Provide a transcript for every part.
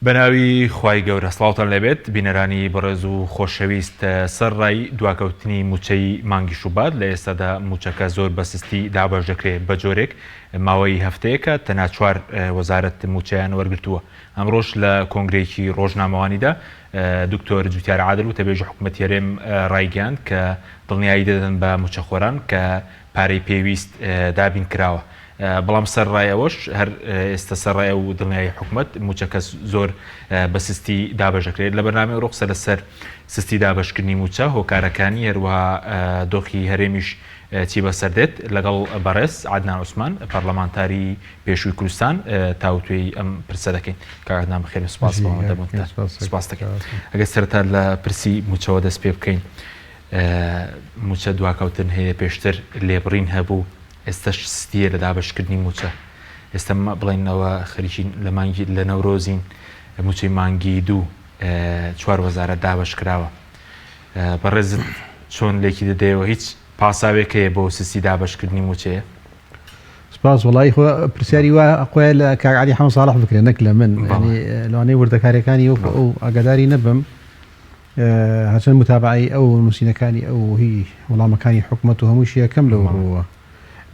بەناوی خوای گەورە سڵاوتان لێبێت بینەرانی بەڕێز و خۆشەویست سەرڕای دواکەوتنی موچەی مانگی شوبات لە ئێستادا موچەکە زۆر بە سستی دابەش دەکرێت بە جۆرێک ماوەی هەفتەیەکە تەنها چوار وەزارەت موچەیان وەرگرتووە ئەمڕۆش لە کۆنگرەیەکی ڕۆژنامەوانیدا دکتۆر جوتیار عادل وتەبێژی حکومەتی هەرێم ڕایگەیاند کە دڵنیایی دەدەن بە موچەخۆران کە پارەی پێویست دابین کراوە بەڵام سەرڕای ئەوەش هەر ئێستا سەرڕای ئەو دڵنیایی حکومەت مووچەکە زۆر بە سستی دابەش دەکرێت. لە بەرنامەی ئەوڕۆ قسە لەسەر سستی دابەشکردنی مووچە، هۆکارەکانی، هەروەها دۆخی هەرێمیش چی بەسەر دێت لەگەڵ بەڕێز عەدنان عوسمان پەرلەمانتاری پێشووی کوردستان تاوتوێی ئەم پرسە دەکەین. کاک عەدنان بەخێر بێن، سوپاس بۆ ئامادەبوونتان. سوپاس دەکەین. ئەگەر سەرەتا لە پرسی مووچەوە دەست پێ بکەین، مووچە دواکەوتن هەیە، پێشتر لێبڕین هەبوو، ئێستەش ستییە لە دابەشکردنی مووچە. ئێستا بڵێین ئەوە خەریکین لە مانگی لە نەورۆزین مووچەی مانگی دوو چوار وەزارەت دابەش کراوە. بەڕێزت چۆن لێکی دەدەیەوە؟ هیچ پاساوێک هەیە بۆ سستی دابەشکردنی مووچەیە؟ سپاس وڵی خۆ پرسیاری وا خۆیان لە کاک عەلی حەمە ساڵح بکرێت نەک لە من لەوانەیە وردەکاریەکانی وەکو ئەو ئاگاداری نەبم هەرچەند متابەعەی ئەو و نووسینەکانی ئەو و هی وەڵامەکانی حکومەت و هەمووشی ئەکەم لەو ڕووەوە.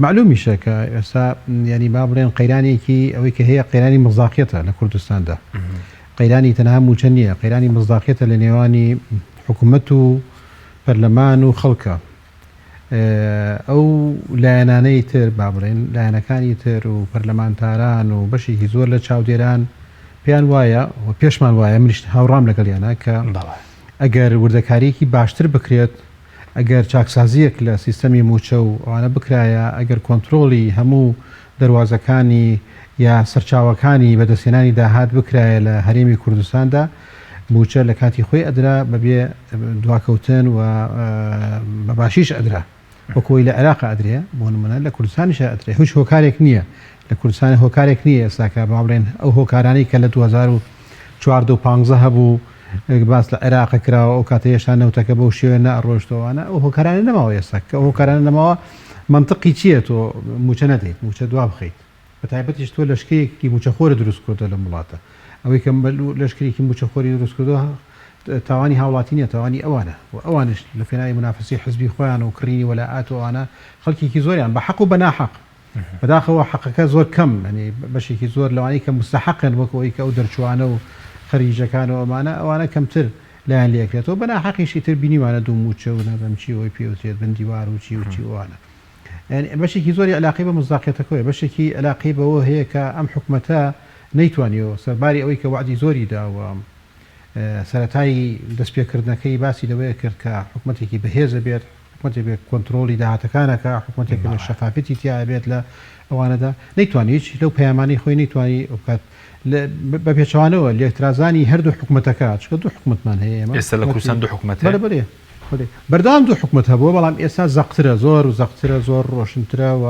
مەعلومیشە کە ئێستا یانی با بڵێن قەیرانێکی ئەوەی کە هەیە قەیرانی مزداقیەتە لە کوردستاندا. قەیرانی تەنها مووچە نییە، قەیرانی مزداقیەتە لە نێوانی حکومەت و پەرلەمان و خەڵکە. ئەو لایەنانەی تر با بڵێین لایەنەکانی تر و پەرلەمانتاران و بەشێکی زۆر لە چاودێران پێیان وایە و پێشمان وایە منیش هاوڕام لەگەڵیانە کە ئەگەر وردەکارییەکی باشتر بکرێت ئەگەر چاکسازییەک لە سیستەمی مووچە و ئەوانە بکرایە ئەگەر کۆنترۆڵی هەموو دەروازەکانی یا سەرچاوەکانی بەدەستهێنانی داهات بکرایە لە هەرێمی کوردستاندا مووچە لە کاتی خۆی ئەدرا بەبێ دواکەوتن و بە باشیش ئەدرا وەکو ئەوەی لە عێراق ئەدرێ بۆ نمونە لە کوردستانیش ئەدرێ هیچ هۆکارێک نییە لە کوردستان هۆکارێک نییە ئێستا کە با بڵێن ئەو هۆکارانەی کە لە 2014 و 15 هەبوو باس لە عێراق کراوە ئەو کاتە هێشتا نەوتەکە بەو شێوە نەڕۆشتەوەوانە ئەو هۆکارانە نەماوە ئێستا کە ئەو هۆکارانە نەماوە منطقی چییە تۆ مووچە نەدەیت مووچە دوا بخەیت بەتایبەتیش تۆ لەشکرێکی مووچەخۆرت دروست کردووە لەم وڵاتە. ئەوەی کە لەشکرێکی مووچەخۆری دروست کردووە تاوانی هاوڵاتی نییە، تاوانی ئەوانە و ئەوانیش لە پێناوی مونافەسەی حزبی خۆیان و کڕینی وەلائات و ئەوانە خەڵکێکی زۆریان بە حەق و بە ناحەق بەداخەوە حەقەکە زۆر کەم یانی بەشێکی زۆر لەوانەی کە موستەحەقن وەک ئەوەی کە ئەو دەرچووانە و خەریجەکان و ئەمانە ئەوانە کەمتر لایان لێ ئەکرێتەوە بە ناحەقیش ئیتر بینیوانە دوو مووچە و نازانم چی ئەوەی پێ وترێت بن دیوار و چی و چی و ئەوانە. یانی بەشێکی زۆری عەلاقەی بە مزداقیەتەکەوەیە، بەشێکی عەلاقەی بەوە هەیە کە ئەم حکومەتە نەیتوانیوە سەرباری ئەوەی کە وەعدی زۆری دا و سەرەتای دەستپێکردنەکەی باسی لەوەیە کرد کە حکومەتێکی بەهێزە بێت، حکومەتێک بێت کۆنترۆڵی داهاتەکان ئەکا، حکومەتێک بێت شەفافیەتی تیا بێت لە ئەوانەدا، نەیتوانی هیچ لەو پەیامانەی خۆی نەیتوانی ئەو بکات. بە پێچەوانەوە لێکترازانی هەردوو حکومەتەکە، چونکە دوو حکومەتمان هەیە ئێمە. ئێستا لە کوردستان دوو حکومەت هەیە؟ بەلێ بەلێ. بەردەوام دوو حکومەت هەبووە، بەڵام ئێستا زەقترە، زۆر زەقترە، زۆر ڕۆشنترە و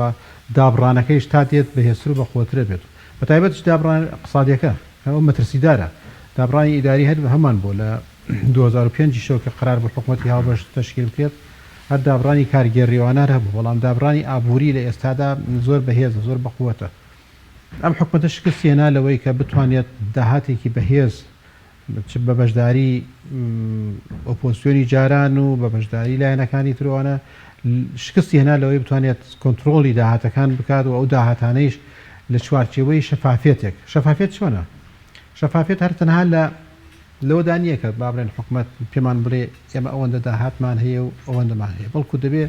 دابڕانەکەیش تا دێت بەهێزتر و بەقوەترە بێت. بەتایبەتیش دابڕان ئیقتسادیەکە، ئەوە مەترسیدارە. دابڕانی ئیداری هەر هەمان بووە لە 2005 یشەوە کە قەرار بوو حکومەتی هاوبەش تەشکیل بکرێت، هەر دابڕانی کارگێڕی و ئەوانە هەر هەبوو، بەڵام دابڕانی ئابووری لە ئێستادا زۆر بەهێزە، زۆر بەقوەتە. ئەم حکومەتە شکستی هێنا لەوەی کە بتوانێت داهاتێکی بەهێز چ بە بەشداری ئۆپۆزسیۆنی جاران و بە بەشداری لایەنەکانی تر و ئەوانە شکستی هێنا لەوەی بتوانێت کۆنترۆڵی داهاتەکان بکات و ئەو داهاتانەیش لە چوارچێوەی شەفافیەتێک شەفافیەت چۆنە؟ شەفافیەت هەر تەنها لە لەوەدا نییە کە با بڵێن حکومەت پێمان بڵێ ئێمە ئەوەندە داهاتمان هەیە و ئەوەندەمان هەیە بەڵکو دەبێ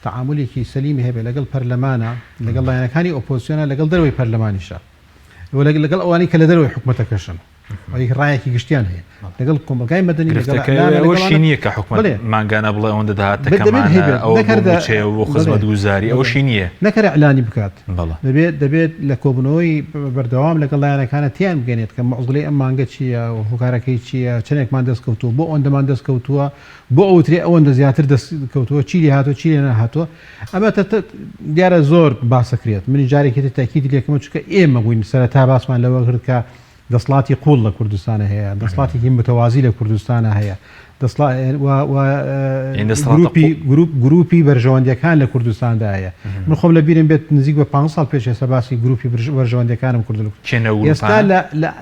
تەعامولێکی سەلیمی هەبێ لەگەڵ پەرلەمانە لەگەڵ لایەنەکانی ئۆپۆزسیۆنە لەگەڵ دەرەوەی پەرلەمانیشە و لەگەڵ ئەوانەی کە لە دەرەوەی حکومەتەکەشن ئەوەی ڕایەکی گشتیان هەیە لەگەڵ کۆمەڵگای مەدەنی لەگەڵ گرفتەکە ئیعلامە، لەگەڵ ئەوەشی ئەوانە. نییە کە حکومەت بەڵێ. مانگانە بڵێ ئەوەندە دەبێت داهاتەکەمانە هەیبێت ئەوە بۆ نەکەردە مووچەیە و بۆ بەڵێ خزمەتگوزاری بەڵێ ئەوەشی نییە. نەکەر ئیعلانی بکات بەڵێ. دەبێت دەبێت لە کۆبوونەوەی بەردەوام لەگەڵ لایەنەکانە تێیان بگەنێت کە موعزڵەی ئەم مانگە چییە و هۆکارەکەی چییە چەندێکمان دەست کەوتووە بۆ ئەوەندەمان دەست کەوتووە بۆ ئەوترێ ئەوەندە زیاتر دەست کەوتووە چی لێ هاتووە چی لێ نەهاتووە ئەمە دیارە زۆر باسەکرێت منی جارێکی تر تاکیدی لێکەمە چونکە ئێمە بووین سەرەتا باسمان لەوە کرد کە دەسڵاتی قوڵ لە کوردستانە هەیە، دەسڵاتێکی متەوازی لە کوردستانە هەیە، گروپی گروپی بەرژەوەندیەکان لە کوردستاندا هەیە. من خۆم لە بیرم بێت نزیک بە 5 ساڵ پێش ئێستا باسی گروپی بەرژەوەندیەکانم کرد ئێستا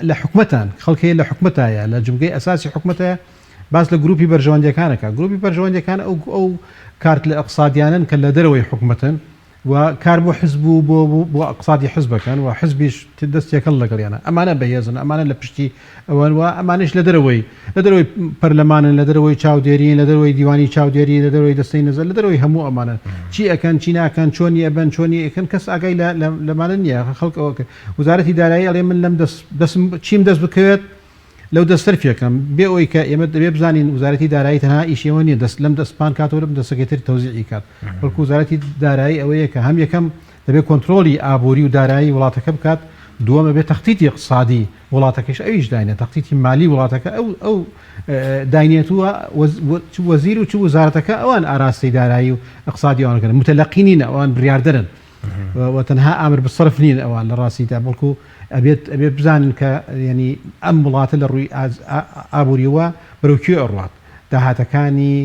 لە حکومەتان خەڵک هەیە لە حکومەتایە لە جومگەی ئەساسی حکومەتە باس لە گروپی بەرژەوەندیەکانەکە گروپی بەرژەوەندیەکان ئەو ئەو کارت لە ئەقسادیانن کە لە دەرەوەی حکومەتن و کار بۆ حزب و بۆ بۆ ئەقسادی حزبەکەن و حزبیش دەست تێکەڵ لەگەڵیانە ئەمانە بەهێزن ئەمانە لە پشتی ئەوەن و ئەمانەش لە دەرەوەی لە دەرەوەی پەرلەمانن لە دەرەوەی چاودێرین لە دەرەوەی دیوانی چاودێری لە دەرەوەی دەستەی نەزەر لە دەرەوەی هەموو ئەمانەن چی ئەکەن چی ناکەن چۆنی ئەبەن چۆنی ئەکەن کەس ئاگای لە لەمانە نییە خەڵک ئەوە وەزارەتی دارایی ئەڵێ من لەم دەست دەستم چیم دەست بکەوێت لەو دەست سەرفیەکەم، بێ ئەوەی کە ئێمە دەبێ بزانین وزارەتی دارایی تەنها ئیشی ئەوە نیە دەست لەم دەست پان کاتەوە لەم دەستەکەی تر تەوزیعی کات، بەڵکو وزارەتی دارایی ئەوەیە کە هەم یەکەم دەبێ کۆنترۆڵی ئابووری و دارایی وڵاتەکە بکات، دووەم ئەبێ تەختیتی ئیقتسادی وڵاتەکەیش ئەویش داینێ، تەختیتی مالی وڵاتەکە ئەو ئەو داینێت و چ وەزیر و چ وزارەتەکە ئەوان ئاراستەی دارایی و ئیقتسادی ئەوان کەن، متەلەقی نین ئەوان بڕیاردەرن. و تەنها ئامر بالصرف نین ئەوان لە ڕاستیدا بەڵکو ئەبێت ئەبێت بزانن کە یعنی ئەم وڵاتە لە ڕووی ئابووریەوە بەرەو کوێ ئەڕوات داهاتەکانی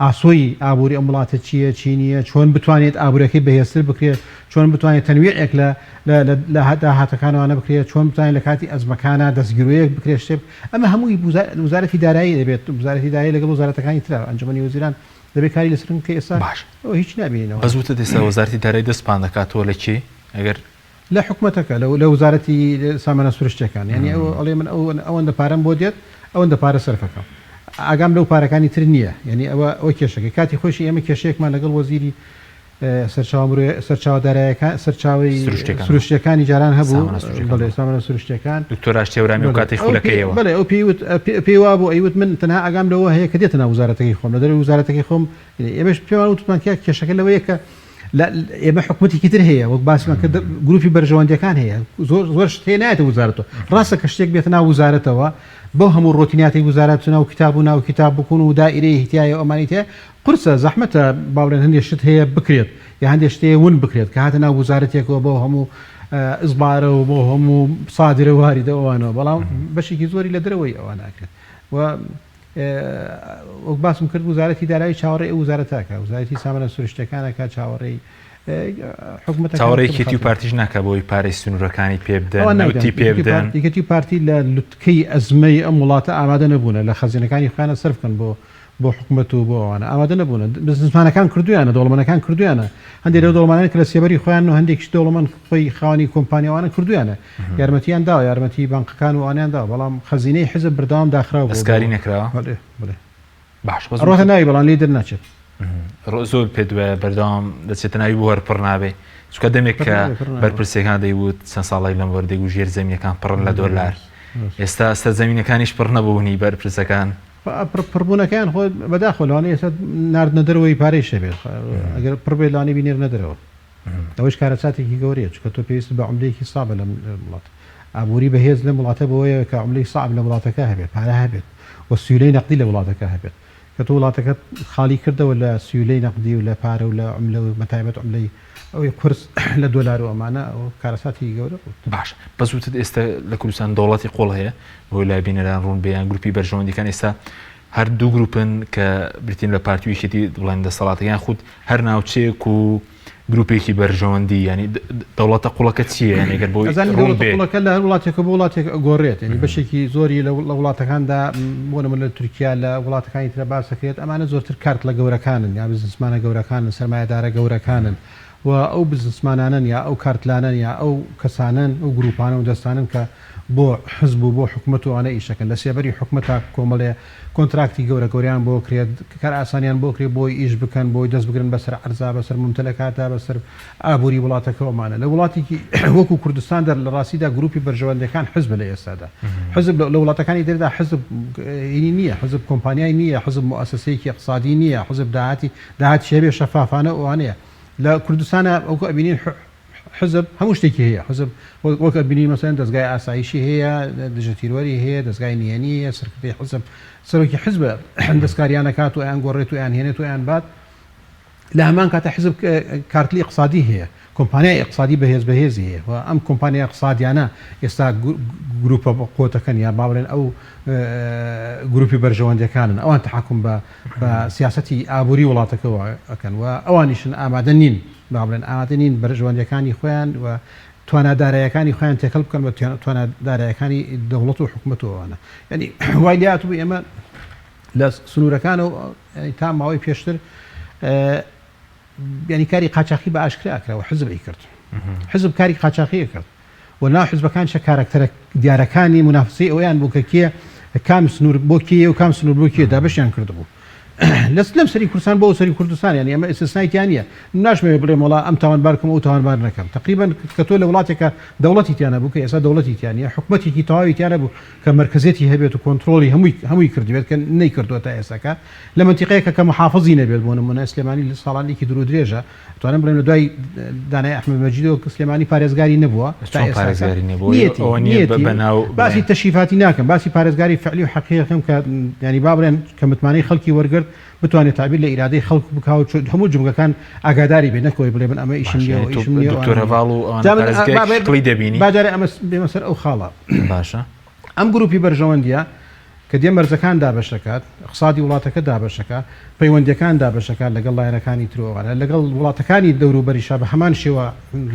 ئاسۆی ئابووری ئەم وڵاتە چییە چی نییە چۆن بتوانێت ئابوورەکەی بەهێزتر بکرێت چۆن بتوانێت تەنویعێک لە لە داهاتەکانەوانە بکرێت چۆن بتوانێت لە کاتی ئەزمەکانە دەستگیرۆیەک بکرێت شتێک ئەمە هەمووی وزارەتی دارایی دەبێت وزارەتی دارایی لەگەڵ وزارەتەکانی ترا ئەنجومەنی وەزیران دەبێت کاری لەسەر بکەن کە ئێستا باش ئەوە هیچ نابینینەوە. بەس وتت ئێستا وەزارەتی دارایی دەست پان دەکاتەوە لە کێ ئەگەر. لە حکومەتەکە لە لە وزارەتی سامانە سروشتیەکان یانی ئەو ئەڵێ من ئەو ئەوەندە پارەم بۆ دێت ئەوەندە پارە سەرفەکەم ئاگام لەو پارەکانی تر نییە یانی ئەوە ئەوە کێشەکەی کاتی خۆیشی ئێمە کێشەیەکمان لەگەڵ وەزیری سەرچاوە مرۆ سەرچاوە دارایەکان سەرچاوەی سروشتیەکان سروشتیەکانی جاران هەبوو سامانە سروشتیەکان بەڵێ سامانە سروشتیەکان دکتۆر ئاشتی هەورامی ئەو بەڵێ کاتەی ئەو پێی خولەکەیەوە. بەڵێ ئەو پێی وت پێی وابوو ئەیوت من تەنها ئاگام لەوە هەیە کە دێتە ناو وزارەتەکەی خۆم لە دەرەوەی وزارەتەکەی خۆم ئێمەش پێمان وتمان کە کێشەکە لەوەیە کە لە ئێمە حکومەتێکی تر هەیە وەک باسمان کرد گروپی بەرژەوەندیەکان هەیە زۆر زۆر شت هەیە نایەتە وزارەتەوە ڕاستە کە شتێک بێتە ناو وزارەتەوە بەو هەموو ڕۆتیناتی وزارەت ناو کتاب و ناو کتاب بکون و دائیرەی هتایە و ئەمانی تایە قورسە زەحمەتە با بڵێن هەندێ شت هەیە بکرێت یا هەندێ شت هەیە ون بکرێت کە هاتە ناو وزارەتێکەوە بەو هەموو ئیزبارە و بۆ هەموو سادرە و واریدە ئەوانەوە بەڵام بەشێکی زۆری لە دەرەوەی ئەوان ئەکرێت و وەک باسم کرد وزارەتی دارایی چاوەڕێی ئەو وزارەتە ئەکا وزارەتی سامانە سروشتیەکان ئەکا چاوەڕێی حکومەتەکان چاوەڕێی کە یەکێتی و بخاتن. پارتیش ناکا بۆی پارەی سنوورەکانی پێ بدەن ئەوان نایدەن نەوتی پێ یەکێتی و بدەن. پارتی یەکێتی و پارتی لە لوتکەی ئەزمەی ئەم وڵاتە ئامادە نەبوونە لە خەزێنەکانی خۆیانە سەرف بکەن بۆ بۆ حکومەت و بۆ ئەوانە ئامادە نەبوونە بزنسمانەکان کردویانە دەوڵەمەنەکان کردویانە هەندێک لەو دەوڵەمەنانە کە لە سێبەری خۆیان و هەندێکیش دەوڵەمەند خۆی خاوەنی کۆمپانیا ئەوانە کردویانە یارمەتیان داوە یارمەتی بانقەکان و ئەوانیان داوە بەڵام خەزینەی حزب بەردەوام داخراو بووە بۆ دەستکاری نەکراوە؟ بەڵێ بەڵێ باش بەس ئەڕواتە ناوی بەڵام لێی دەرناچێت. زۆر پێت وایە بەردەوام دەچێتە ناوی بۆ هەر پڕ نابێ چونکە دەمێک پڕ کە نابێ پڕ نابێ. بەرپرسەکان دەیوت چەند ساڵێک لەمەوبەر دەیگوت ژێر زەمینەکان پڕن لە دۆلار ئێستا سەر زەمینەکانیش پڕ نەبوونی بەرپرسەکان. پڕبوونەکەیان خۆ بەداخەوە لەوانەیە ئێستا ناردنە دەرەوەی پارەیش هەبێت ئەگەر پڕ بێت لەوانەیە بینێرنە دەرەوە ئەوەیش کارەساتێکی گەورەیە چونکە تۆ پێویستت بە عوملەیەکی سابە لەم وڵاتە ئابووری بەهێز لەم وڵاتە بەوەیە کە عوملەی سەعب لە وڵاتەکە هەبێت پارە هەبێت و سیولەی نەقدی لە وڵاتەکە هەبێت کە تۆ وڵاتەکەت خاڵی کردەوە لە سیولەی نەقدی و لە پارە و لە عوملە و بەتایبەت عوملەی ئەوەی قورس لە دۆلار و ئەمانە ئەوە کارەساتێکی گەورە بوو. باش بەس وتت ئێستا لە کوردستان دەوڵەتی قوڵ هەیە بۆی لای بینەران ڕوون بێ یان گروپی بەرژەوەندیەکان ئێستا هەر دوو گروپن کە بریتین لە پارتی و یەکێتی بڵێن دەسەڵاتەکە یان خود هەر ناوچەیەک و گروپێکی بەرژەوەندی ینی دەوڵەتە قوڵەکە چییە یعنی گەر بۆی ئەزانی ڕوون دەوڵەتە بێ قوڵەکە لە هەر وڵاتێکە بۆ وڵاتێک ئەگۆڕێت یعنی بەشێکی زۆری لە وڵاتەکاندا بۆ نمونە لە تورکیا لە وڵاتەکانی ترە باس دەکرێت ئەمانە زۆرتر کارتڵە گەورەکانن یا بزنسمانە گەورەکانن سەرمایەدارە گەورەکانن و ئەو بزنسمانانەن یا ئەو کارتلانەن یا ئەو کەسانەن ئەو گروپانە و دەستانەن کە بۆ حزب و بۆ حکومەت و ئەوانە ئیشەکەن لە سێبەری حکومەتا کۆمەڵێ کۆنتراکتی گەورە گەورەیان بۆ کرێت کارئاسانیان بۆ کرێت بۆی ئیش بکەن بۆی دەست بگرن بەسەر عەرزا بەسەر مومتەلەکاتا بەسەر ئابوری وڵاتەکە ئەمانە لە وڵاتێکی وەکو کوردستان دەر لە ڕاستیدا گروپی بەرژەوەندەکان حزب لە ئێستادا حزب لە وڵاتەکانی تردا حزب هینی نییە حزب کۆمپانیای نییە حزب موئەسەسەیەکی ئیقتسادی نییە حزب داهاتی داهاتی هەبێ شەفافانە ئەوانەیە لە کوردستانە وەکو ئەبینین حزب هەموو شتێکی هەیە حزب وەک ئەبینین مەسەلەن دەزگای ئاسایشی هەیە دژە تیرۆری هەیە دەزگای نهێنی هەیە سەرکردەی حزب سەرۆکی حزب دەستکاریانەکات و ئەیان گۆڕێت و ئەیان هێنێت و ئەیان بات. لە هەمان کاتە حزب کارتلی اقتصادی هەیە، کۆمپانیای اقتصادی بەهێز بەهێزی هەیە و ئەم کۆمپانیا اقتصادیانە ئێستا گروپە قوتەکەن یا با بڵێن ئەو گروپی بەرژەوەندیەکانن ئەوان تحکم بە بە سیاسەتی ئابووری وڵاتەکەوە ئەکەن و ئەوانیشن ئامادە نین با بڵێن ئامادە نین بەرژەوەندیەکانی خۆیان و توانا دارایەکانی خۆیان تێکەڵ بکەن بە توانا دارایەکانی دەوڵەت و حکومەت و ئەوانە یعنی وای لێهاتبوو ئێمە لە سنوورەکانەوە تا ماوەی پێشتر یعنی کاری قاچاخی بە ئاشکرا ئەکرا و حزب ئەیکرد حزب کاری قاچاخی ئەکرد و ناو حزبەکانیشە کارەکتەرە دیارەکانی مونافسەی ئەوەیان بوو کە کێ کام سنوور بۆ کێیە و کام سنوور بۆ کێ دابەشیان کردبوو لەس لەم سەری کوردستان بۆ سەری کوردستان یعنی ئەمە ئیستسنای تیا نییە ناشمەوێ بڵێم وەڵا ئەم تاوانبار کەم ئەو تاوانبار نەکەم تقریبا کە تۆ لە وڵاتێکە دەوڵەتی تیا نەبوو کە ئێستا دەوڵەتی تیا نییە حکومەتێکی تەواوی تیا نەبوو کە مەرکەزیەتی هەبێت و کۆنترۆڵی هەمووی هەمووی کردبێت کە نەیکردووە تا ئێستاکە لە مەنتیقەیەکە کە محافزی نەبێت بۆ نموونە سلێمانی لە ساڵانێکی دوور و درێژە ئەتوانم بڵێم لە دوای دانای ئەحمەد مەجیدەوە کە سلێمانی پارێزگاری نەبووە تا چۆن ئێستاکە پارێزگاری نەبووە نیەتی ئەوە نییە بە نیەتی بەناو باسی بڵێن تەشریفاتی ناکەم باسی پارێزگاری فعلی و حەقیقی ئەکەم کە یانی با بڵێن کە متمانەی خەڵکی وەرگرت بتوانێت تەعبیر لە ئیرادەی خەڵک بکا و هەموو جومگەکان ئاگاداری بێت نەک ئەوەی بڵێ من ئەمە ئیشم باشە نییە یانی و تۆ ئیشم نییە و دکتۆر ئەوانە نییە هەڤاڵ و ئەوانە جا من پارێزگایەکی با شکڵی دەبینی با جارێ ئەمە بێمە سەر ئەو خاڵە باشە. ئەم گروپی بەرژەوەندیە کە دێ مەرزەکان دابەش دەکات، ئیقتسادی وڵاتەکە دابەش دەکات، پەیوەندیەکان دابەش دەکات لەگەڵ لایەنەکانی تر و ئەوانە، لەگەڵ وڵاتەکانی دەوروبەریشا بە هەمان شێوە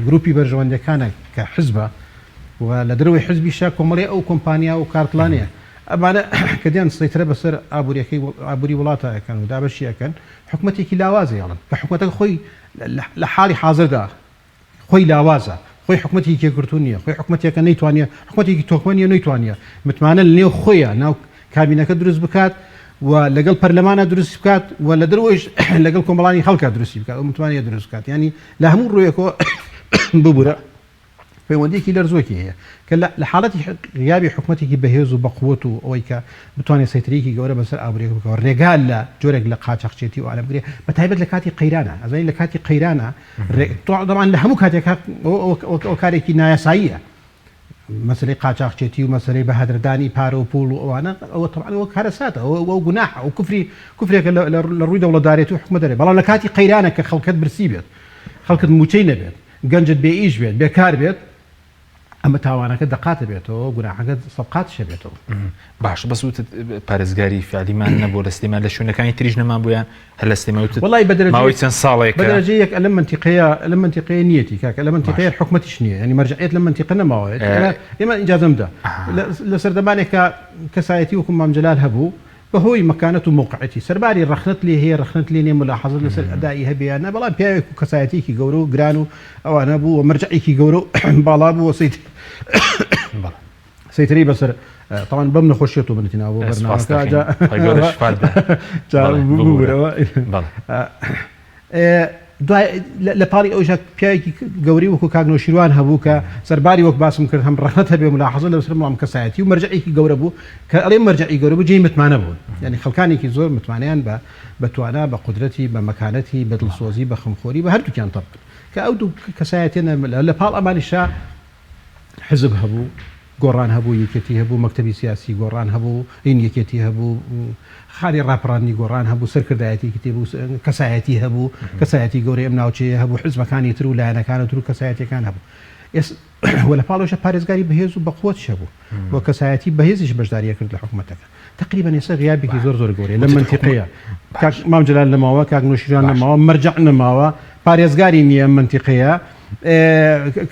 گروپی بەرژەوەندیەکانە کە حزبە و لە دەرەوەی حزبیشا کۆمەڵی ئەو کۆمپانیا و کارتڵانەیە. ئەمانە کە دێن سەیتەرە بەسەر ئابوریەکەی ئابوری وڵاتا ئەکەن و دابەشی ئەکەن، حکومەتێکی لاواز ئەیەڵن کە حکومەتەکە خۆی لە حاڵی حازردا خۆی لاوازە، خۆی حکومەتێکی یەکگرتوو نییە، خۆی حکومەتێکە نەیتوانیە، حکومەتێکی تۆکمە نییە نەیتوانیە متمانە لە نێو خۆیە ناو کابینەکە دروست بکات و لەگەڵ پەرلەمانە دروست بکات و لە دەرەوەیش لەگەڵ کۆمەڵانی خەڵکا دروستی بکات و متمانەیە دروست بکات یانی لە هەموو ڕوویەکەوە ببورە پەیوەندیەکی لەرزۆکی هەیە کە لە حاڵەتی غیابی حکومەتێکی بەهێز و بەقوەت و ئەوەی کە بتوانێت سەیتەرەیەکی گەورە بەسەر ئابووریەکە بکەوە ڕێگا لە جۆرێک لە قاچاخچێتی و ئەوانە بگرێ بە تایبەت لە کاتی قەیرانە ئەزانی لە کاتی قەیرانە طبعا لە هەموو کاتێک ئەو کارێکی نایاساییە مەسەلەی قاچاخچێتی و مەسەلەی بەهەدەردانی پارە و پوڵ و ئەوانە ئەوە طبعا ئەوە کارەساتە ئەوە گوناحە ئەو کوفری کوفرێکە لە ڕووی دەوڵەتدارێتی و حکومەت دەرێ بەڵام لە کاتی قەیرانە کە خەڵکت برسی بێت خەڵکت مووچەی نەبێت گەنجت بێ ئیش بێت بێکار بێت ئەمە تاوانەکە دەقاتە بێتەوە گوناحەکە سەدقاتش بێتەوە. باشە بەس وتت پارێزگاری فعلیمان نەبوو لە سلێمان لە شوێنەکانی تریش نەمان بوویان هەر لە سلێمان وتت وەڵی بە دەرەجەی ماوەی چەند ساڵێکە بە دەرەجەی یەک لەم مەنتیقەیە لەم مەنتیقەیە نیەتی کاکە لە مەنتیقەیە باشە حکومەتیش نییە یعنی مەرجعیەت لەم مەنتیقە نەماوە ئێمە ئێمە ئیجازەم بدە لە سەردەمانێکا کەسایەتی وەکو مام جەلال هەبوو بەهۆی مەکانەت و مەوقعەتی، سەرباری ڕەخنەت لێ هەیە ڕەخنەت لێ نیە مولاحەزەت لەسەر ئەدائی هەبێ یان نا، بەڵام پیاوێک و کەسایەتیەکی گەورە و گران و ئەوانە بوو و مەرجەعێکی گەورە و باڵا بوو و سەیتەرەی بەسەر تاوان بەم نەخۆشیە تۆ منتی ناوە بۆ سپاس بەرنامەکە دەکەین جا خوای گەورە شفات دا جا بەڵێ ببورە ببورەوە بەڵێ. دوای لە پاڵی ئەویشا پیاوێکی گەورەی وەکو کاک نەوشیروان هەبوو کە سەرباری وەک باسم کرد هەم ڕەخنەت هەبێ ملاحەزە لەسەر بەڵام کەسایەتی و مەرجەعێکی گەورە بوو کە ئەڵێم مەرجەعی گەورە بوو جێی متمانە بوون یعنی خەڵکانێکی زۆر متمانەیان بە بە توانا بە قودرەتی بە مەکانەتی بە دڵسۆزی بە خەمخۆری بە هەردووکیان تەبعەن کە ئەو دوو کەسایەتیە لە پاڵ ئەمانیشا حزب هەبوو، گۆڕان هەبوو، یەکێتی هەبوو، مەکتەبی سیاسی گۆڕان هەبوو، هین یەکێتی هەبوو، خاڵی ڕاپەڕاندنی گۆڕان هەبوو، سەرکردایەتی یەکێتی هەبوو، کەسایەتی هەبوو، کەسایەتی گەورەی ئەم ناوچەیە هەبوو، حزبەکانی تر و لایەنەکان تر و کەسایەتیەکان هەبوو. ئێس و لە پاڵەوەشە پارێزگاری بەهێز و بەقوەتیش هەبوو و کەسایەتی بەهێزیش بەشداری ئەکرد لە حکومەتەکە. تەقریبەن ئێستا غیابێکی زۆر زۆر گەورەیە لەم مەنتیقەیە. کاک مام جەلال نەماوە، کاک نەوشیروان نەماوە، مەرجەع نەماوە، پارێزگاری نییە ئەم مەنتیقەیە.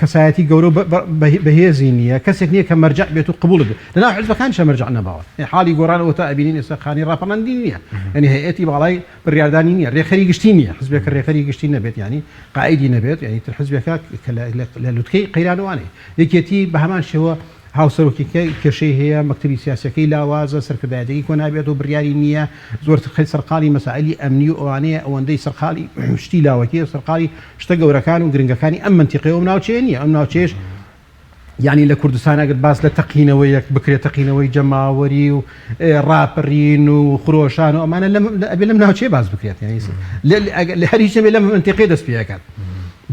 کەسایەتی گەورە و بەهێزی نییە، کەسێک نییە کە مەرجەع بێت و قبوڵت بێت. لەناو حزبەکانیشا مەرجەع نەماوە. حاڵی گۆڕان ئەوەتا ئەبینین ئێستا خانەی ڕاپەڕاندنی نییە. یانی هەیئەتی باڵای بڕیاردانی نییە، ڕێکخەری گشتی نییە. حزبێک کە ڕێکخەری گشتی نەبێت یانی قائیدی نەبێت یانی تر حزبێکە کە لە لوتکەی قەیرانەوانەیە. یەکێتی بە هەمان شێوە هاوسەرۆکیەکەی کێشەی هەیە، مەکتەبی سیاسیەکەی لاوازە، سەرکردایەتیەکەی کۆنابێتەوە، بڕیاری نییە، زۆر سەرقاڵی مەسائیلی ئەمنی و ئەوانەیە، ئەوەندەی سەرقاڵی شتی لاوەکیە، سەرقاڵی شتە گەورەکان و گرنگەکانی ئەم مەنتیقەیە و ئەم ناوچەیە نییە، ئەم ناوچەیەش یانی لە کوردستان ئەگەر باس لە تەقینەوەیەک بکرێت، تەقینەوەی جەماوەری و ڕاپەڕین و خرۆشان و ئەمانە ئەبێ لەم ناوچەیە باس بکرێت، یانی لە هەر هیچ نەبێ لەم مەنتیقەیە دەست پێ ئەکات.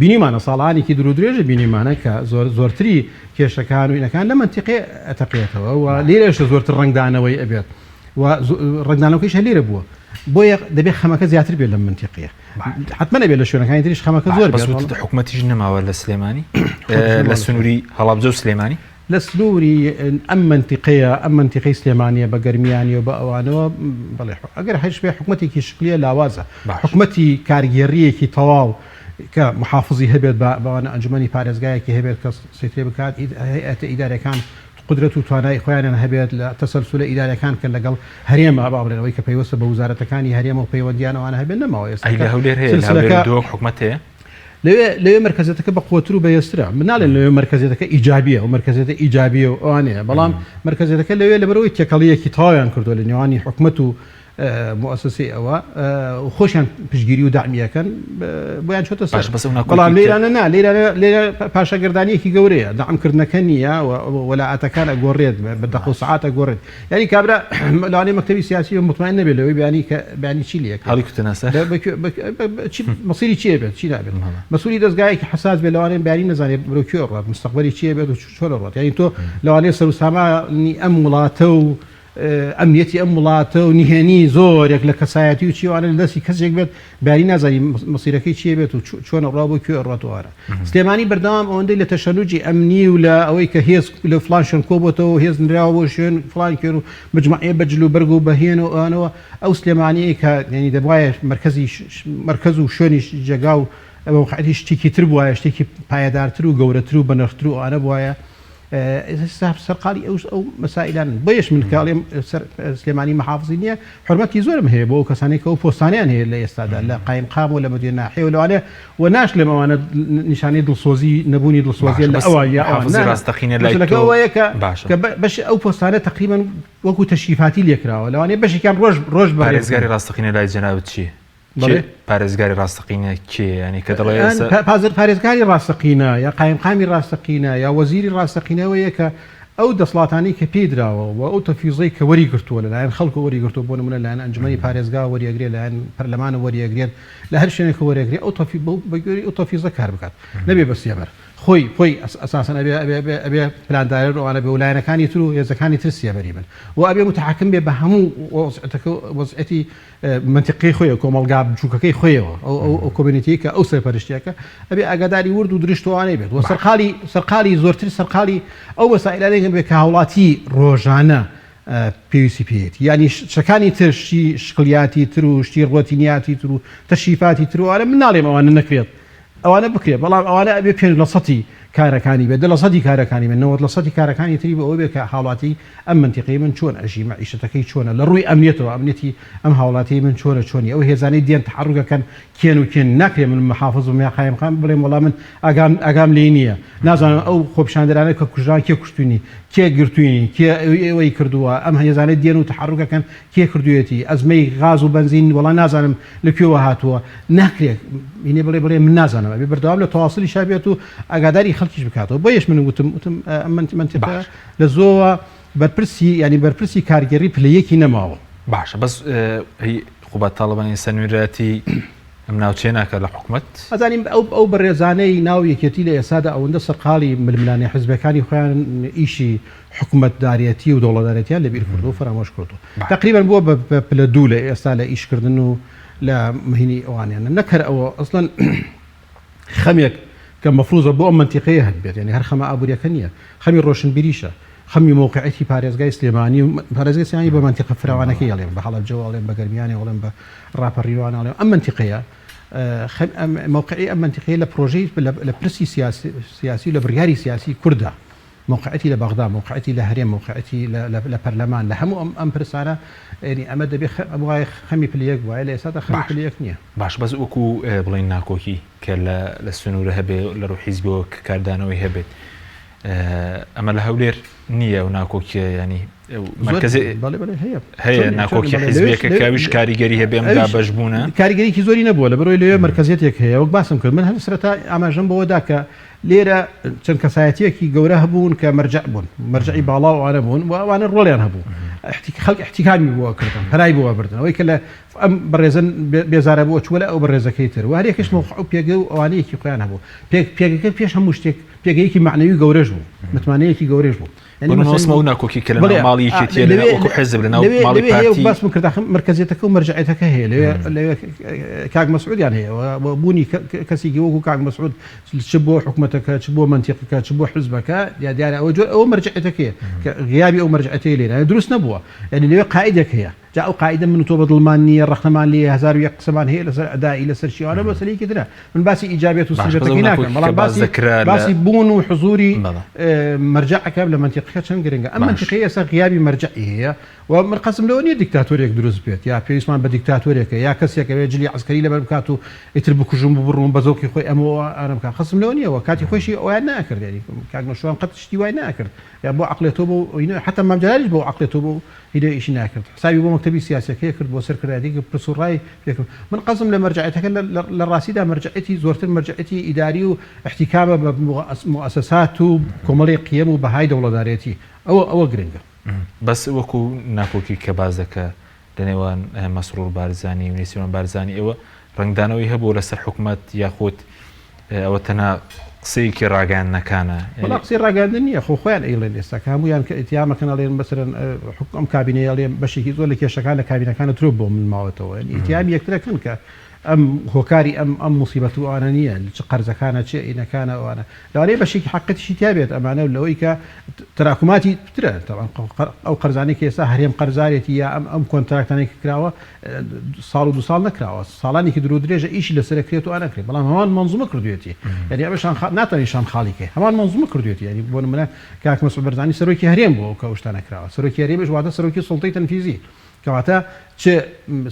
بینیمانە ساڵانێکی دوور و درێژە بینیمانە کە زۆر زۆرتری کێشەکان و ئینەکان لە مەنتیقەیە ئەتەقێتەوە و لێرەشە زۆرتر ڕەنگدانەوەی ئەبێت و ڕەنگدانەوەکەیش هەر لێرە بووە. بۆیە دەبێت خەمەکە زیاتر بێت لەم منتیقەیە. حتمما ئەبێت لە شوێنەکانی تریش خەمەکە زۆر بەس وتت حکومەتیش نەماوە لە سلێمانی لە سنووری هەڵەبجە و سلێمانی؟ لە سنووری ئەم مەنتیقەیە، ئەم مەنتیقەی سلێمانییە بە گەرمیانی و بە ئەوانەوە، بەڵێ ئەگەر هەش بێ حکومەتێکی شکلیە لاوازە، حکومەتی کارگێڕییەکی تەواو کە محافزی هەبێت بە بەوانە ئەنجومەنی پارێزگایەکی هەبێت کە سەیترەی بکات، هەیئەتە ئیداریەکان قودرەت و توانای خۆیانیان هەبێت لە تەسەلسولە ئیداریەکان کە لەگەڵ هەرێمە با بڵێن ئەوەی کە پەیوەستە بە وزارەتەکانی هەرێمە و پەیوەندیان ئەوانە هەبێت نەماوە ئێستا ئەی لە هەولێر هەیە؟ لە هەولێر و دهۆک حکومەت هەیە؟ لەوێ لەوێ مەرکەزیەتەکە بە قوەتر و بەهێزترە. من ناڵێم لەوێ مەرکەزیەتەکە ئیجابیە و مەرکەزیەتە ئیجابیە و ئەوانەیە، بەڵام مەرکەزیەتەکە لەوێ لەبەرئەوەی تێکەڵییەکی تەواویان کردووە لە نێوانی حکومەت و موئەسەسەی ئەوە و خۆشیان پشتگیری و دەعمی ئەکەن بۆیان چۆتە سەر. باشە بەس ئەو ناکۆکی بەڵام لێرانە نا، لێرانە لێرە پاشاگەردانییەکی گەورەیە، دەعمکردنەکە نییە و وەلائەتەکان ئەگۆڕێت، بە دەقە و سەعات ئەگۆڕێت. یانی کابرا لەوانەیە مەکتەبی سیاسی مطمئن نەبێت لەوەی بیانی کە بیانی چی لێ هەڵی کوتنە سەر مەسیری چیە بێت چی نابێت مەسولی دەستگایەکی حساس بێت لەوانەیە بیانی نەزانێت بەرەو کوێ ڕات مستقبلی چیە بێت و چۆن ڕات یانی تۆ لەوانەیە سەر و سامانی ئەم وڵاتە و ئەمنیەتی ئەم وڵاتە و نهێنی زۆرێک لە کەسایەتی و چیوانە لە دەستی کەسێک بێت باری نازانی مەسیرەکەی چیە بێت و چۆن ئەڕوا بۆ کوێ ئەڕوات و ئەوانە. سلێمانی بەردەوام ئەوەندەی لە تەشەنوجی ئەمنی و لە ئەوەی کە هێز لە فڵان شوێن کۆبۆتەوە و هێز نراوە بۆ شوێن فڵان کوێن و مجموعەیە بە جل و بەرگ و بە هێن و ئەوانەوە ئەو سلێمانیەی کە یانی دەبوایە مەرکەزی مەرکەز و شوێنی جێگا و مەوقعیەتی شتێکی تر بوایە شتێکی پایەدارتر و گەورەتر و بەنرختر و ئەوانە بوایە ئێستا سەرقاڵی ئەو ئەو مەسائیلانن. بۆیەش من کە ئەڵێم سلێمانی مەحافزی نییە، حورمەتی زۆرم هەیە بۆ ئەو کەسانەی کە ئەو پۆستانەیان هەیە لە ئێستادا لە قایمقام و لە مدیر ناحیە و لەوانەیە و ناشڵێم ئەوانە نیشانەی دڵسۆزی نەبوونی دڵسۆزیە لە ئەوان یا ئەوان نا ڕاستەقینە لای مەسەلەکە تۆ ئەوەیە کە باشە. کە بەش ئەو پۆستانە تەقریبەن وەکوو تەشریفاتی لێکراوە لەوانەیە بەشێکیان ڕۆژ ڕۆژ بەڕێ بکەن. پارێزگاری ڕاستەقینە لای جەنابت چییە؟ بەڵێ؟ پارێزگاری ڕاستەقینە کێیە؟ یانی کە دەڵێ ئێستا. پارێزگاری ڕاستەقینە یا قایمقامی ڕاستەقینە یا وەزیری ڕاستەقینە ئەوەیە کە ئەو دەسڵاتانەی کە پێی دراوە و ئەو تەفویزەی کە وەری گرتووە لەلایەن خەڵکەوە وەری گرتووە بۆ نموونە لەلایەن ئەنجومەنی پارێزگاوە وەری ئەگرێ لەلایەن پەرلەمانەوە وەری ئەگرێت لە هەر شوێنێکەوە وەری ئەگرێ ئەو تەفی بە گوێرەی ئەو تەفویزە کار بکات نەبێ بە سێبەر خۆی خۆی ئەساسەن ئەبێ ئەبێ ئەبێ ئەبێ پلاندارێر و ئەوانە بێ و لایەنەکانی تر و هێزەکانی تر سێبەری بن و ئەبێ متحەکم بێ بە هەموو وەزعەتەکە وەزعەتی مەنتیقەکەی خۆیەوە، کۆمەڵگا بچووکەکەی خۆیەوە، ئەو ئەو ئەو community ەی کە ئەو سەرپەرشتیەکە، ئەبێ ئاگاداری ورد و درشت و ئەوانەی بێت و سەرقاڵی سەرقاڵی زۆرتر سەرقاڵی ئەو مەسائیلانەی بێت کە هاوڵاتی ڕۆژانە پێویستی پێیەتی. یانی شتەکانی تر، شتی شکڵیاتی تر و شتی ڕۆتینیاتی تر و تەشریفاتی تر و ئەوانە من ناڵێم ئەوانە نەکرێت، ئەوانە بکرێت، بەڵام ئەوانە ئەبێ پێنج لە سەتی کارەکانی بێت، دە لە سەدی کارەکانی بێت، 90 لە سەدی کارەکانی تری بۆ ئەوە بێت کە هاوڵاتی ئەم مەنتیقەی من چۆن ئەژی، مەعیشەتەکەی چۆنە، لە ڕووی ئەمنیەتەوە ئەمنیەتی ئەم هاوڵاتیەی من چۆنە چۆنی، ئەو هێزانەی دێن تەحەڕوک ئەکەن کێن و کێن، ناکرێ من محافز بم یا قایمقام بڵێم وەڵا من ئاگام ئاگام لێی نییە، نازانم ئەو خۆپیشاندەرانە کە کوژران کێ کوشتوینی، کێ گرتوینی، کێ ئەوەی کردووە، ئەم هێزانەی دێن و تەحەڕوک ئەکەن کێ کردویەتی ئەزمەی غاز و بەنزین وەڵا نازانم لە کوێوە هاتووە ناکرێت هینێ بڵێ بڵێ من نازانم ئەبێ بەردەوام لە تەواصلیشا بێت و ئاگاداری خەڵکیش بکاتەوە بۆیەش من وتم وتم ئەم مەنتیقە باش. لە زۆوە بەرپرسی یانی بەرپرسی کارگێڕی پلە یەکی نەماوە. باشە بەس هی قوباد تاڵەبانی ئێستا نوێنەرایەتی ئەم ناوچەیە ناکات لە حکومەت؟ ئەزانین ئەو ئەو بەڕێزانەی ناو یەکێتی لە ئێستادا ئەوەندە سەرقاڵی ململانێ حزبەکانی خۆیان ئیشی حکومەتدارێتی و دەوڵەتدارێتیان لەبیر کردووە و فەرامۆش کردووە. تەقریبەن بووە بە پلە دوو لە ئێستا لە ئیشکردن و لە مهینی ئەوانیان. نەک هەر ئەوە، ئەسڵەن خەمێک کە مەفروزە بۆ ئەم مەنتیقەیە هەبێت، یانی هەر خەمە ئابوورییەکە نییە، خەمی ڕۆشنبیریشە، خەمی مەوقعیەتی پارێزگای سلێمانی و پارێزگای سلێمانی بە مەنتیقە فراوانەکەی ئەڵێم، بە هەڵەبجەوە ئەڵێم، بە گەرمیانەوە ئەڵێم، بە ڕاپەڕینەوە ئەڵێم، ئەم مەنتیقەیە مەوقعی ئەم مەنتیقەیە لە پرۆژەی لە پرسی سیاسی و لە بڕیاری سیاسی کوردە. مەوقعیەتی لە بەغدا، مەوقعیەتی لە هەرێم، مەوقعیەتی لە پەرلەمان، لە هەموو ئەم پرسانە، یانی ئەمە دەبێ ئەبوایە خەمی پلە یەک بوایە، لە ئێستادا خەمی پلە یەک نییە. باش بەس وەکو بڵێین ناکۆکی کە لە سنوورە هەبێ لە ڕووی حیزبیەوە کە کاردانەوەی هەبێت ئەمە لە هەولێر نییە ئەو ناکۆکیە ینی هەیە ناکۆکی حیزبێکە کە ئەویش کاریگەری هەبێ ئەم دابەشبوونە کاریگەریی زۆری نەبووە لەبەرئەوەی لەوێ مەرکەزیەتێک هەیە وەک باسم کرد من هەر سەرەتا ئاماژەم بەوە دا کە لێرە چەند کەسایەتیەکی گەورە هەبوون کە مەرجەع بوون، مەرجەعی باڵا و ئەوانە بوون و ئەوانە ڕۆڵیان هەبوو. خەڵک ئیحتیکامی بۆ ئەکردن، پەنای بۆ ئەبردن. ئەوەی کە لە ئەم بەڕێزە بێزارە بوو ئەچووە لای ئەو بەڕێزەکەی تر و هەریەکەش مەوقع و پێگە و ئەوانەیەکی خۆیان هەبوو. پێگەکە پێش هەموو شتێک پێگەیەکی مەعنەوی گەورەش بوو، متمانەیەکی گەورەش بوو. یعنی مەسەلەن ئەو ناکۆکی کە لە ناو ماڵی یەکێتیە لە وەکو حزب لە ناو ماڵی پارتی باسم کرد ئاخر مەرکەزیەتەکە و مەرجەعیەتەکە هەیە لەوێ لەوێ کاک مەسعودیان هەیە و بوونی کەسێکی وەکو کاک مەسعود چ بۆ حکومەتەکە چ بۆ مەنتیقەکە چ بۆ حزبەکە یا دیارە ئەوە جۆر ئەوە مەرجەعیەتەکەیە کە غیابی ئەو مەرجەعیەتەی لێرە دروست نەبووە یعنی لەوێ قائیدێک هەیە جا ئەو قائیدە من و تۆ بە دڵمان نییە، ڕەخنەمان لێیە، 1001 قسەمان هەیە لەسەر ئەدائی، لەسەر چی، ئەوانە مەسەلەیەکی ترە. من باسی ئیجابیەت و باش بەس ئەو سلبیەتەکەی ناکەم، ناکۆکی کە بەڵام باس باسی دەکرا لە باسی بوون و حزووری بەڵێ. مەرجەعەکە لە مەنتیقەکە چەند گرنگە. ئەم باش. مەنتیقەی ئێستا غیابی مەرجەعی هەیە و من قەسدم لەوە نییە دیکتاتۆرێک دروست بێت یا پێویستمان بە دیکتاتۆرێکە یا کەسێک ئەوێ جلی عەسکەری لەبەر بکات و ئیتر بکوژم و بڕم بە زەوقی خۆی ئەمە و ئەوانە بکات. قەسدم لەوە نییە و کاتی خۆیشی ئەویان نەئەکرد یانی کاک نەوشیروان قەت شتی وای نەئەکرد یا بۆ عەقڵێتەوە بۆ حەتا مام جەلالیش بۆ عەقڵێتەوە بۆ هیرە ئیشی ناکرد حسابی بۆ مەکتەبی سیاسیەکەی کرد بۆ سەرکردایەتی کرد پرس و ڕای پێ کرد من قەزم لە مەرجەعیەتەکە لە ڕاستیدا مەرجەعیەتی زۆرتر مەرجەعیەتی ئیداری و ئیحتیکامە بە موئەسەسات و کۆمەڵی قیەم و بەهای دەوڵەتدارێتی ئەوە ئەوە گرنگە. بەس وەکو ناکۆکی کە باس دەکە لە نێوان مەسرور بارزانی و نێچیروان بارزانی ئەوە ڕەنگدانەوەی هەبوو لەسەر حکومەت یاخود ئەوە تەنها قسەیەکی ڕاگەیاندنەکانە؟ وەڵا قسەی ڕاگەیاندن نییە خۆ خۆیان ئەیڵێن ئێستا کە هەموویان کە ئیتیهامەکەن ئەڵێن مەسەلەن ئەم کابینەیە ئەڵێن بەشێکی زۆر لە کێشەکان لە کابینەکانە ترۆ بۆ من ماوەتەوە یعنی ئیتیهامی یەکترەکەن کە ئەم هۆکاری ئەم ئەم موسیبەت و ئەوانە نییە چ قەرزەکانە چ ئینەکانە ئەوانە لەوانەیە بەشێکی حەقیقەتیشی تیا بێت ئەمانە لەوەی کە تراکوماتی پترە تەبعەن ئەو قەرزانەی کە ئێستا هەرێم قەرزارێتی یا ئەم ئەم کۆنتراکتانەی کە کراوە ساڵ و دو ساڵ نەکراوە ساڵانێکی درو درێژە ئیشی لەسەر کرێت و ئەنەکرێت بەڵام هەمان مەنزومە کردوێتی یعنی ئەمە شان ناتوانین شان خاڵی کەی هەمان مەنزومە کردوێتی یعنی بۆ نمونە کاک مەسعود بەرزانی سەرۆکی هەرێم بووە کە ئەو شتانە کراوە سەرۆکی هەرێمیش واتە سەرۆکی سوڵتەی تەنفیزی کەواتە چ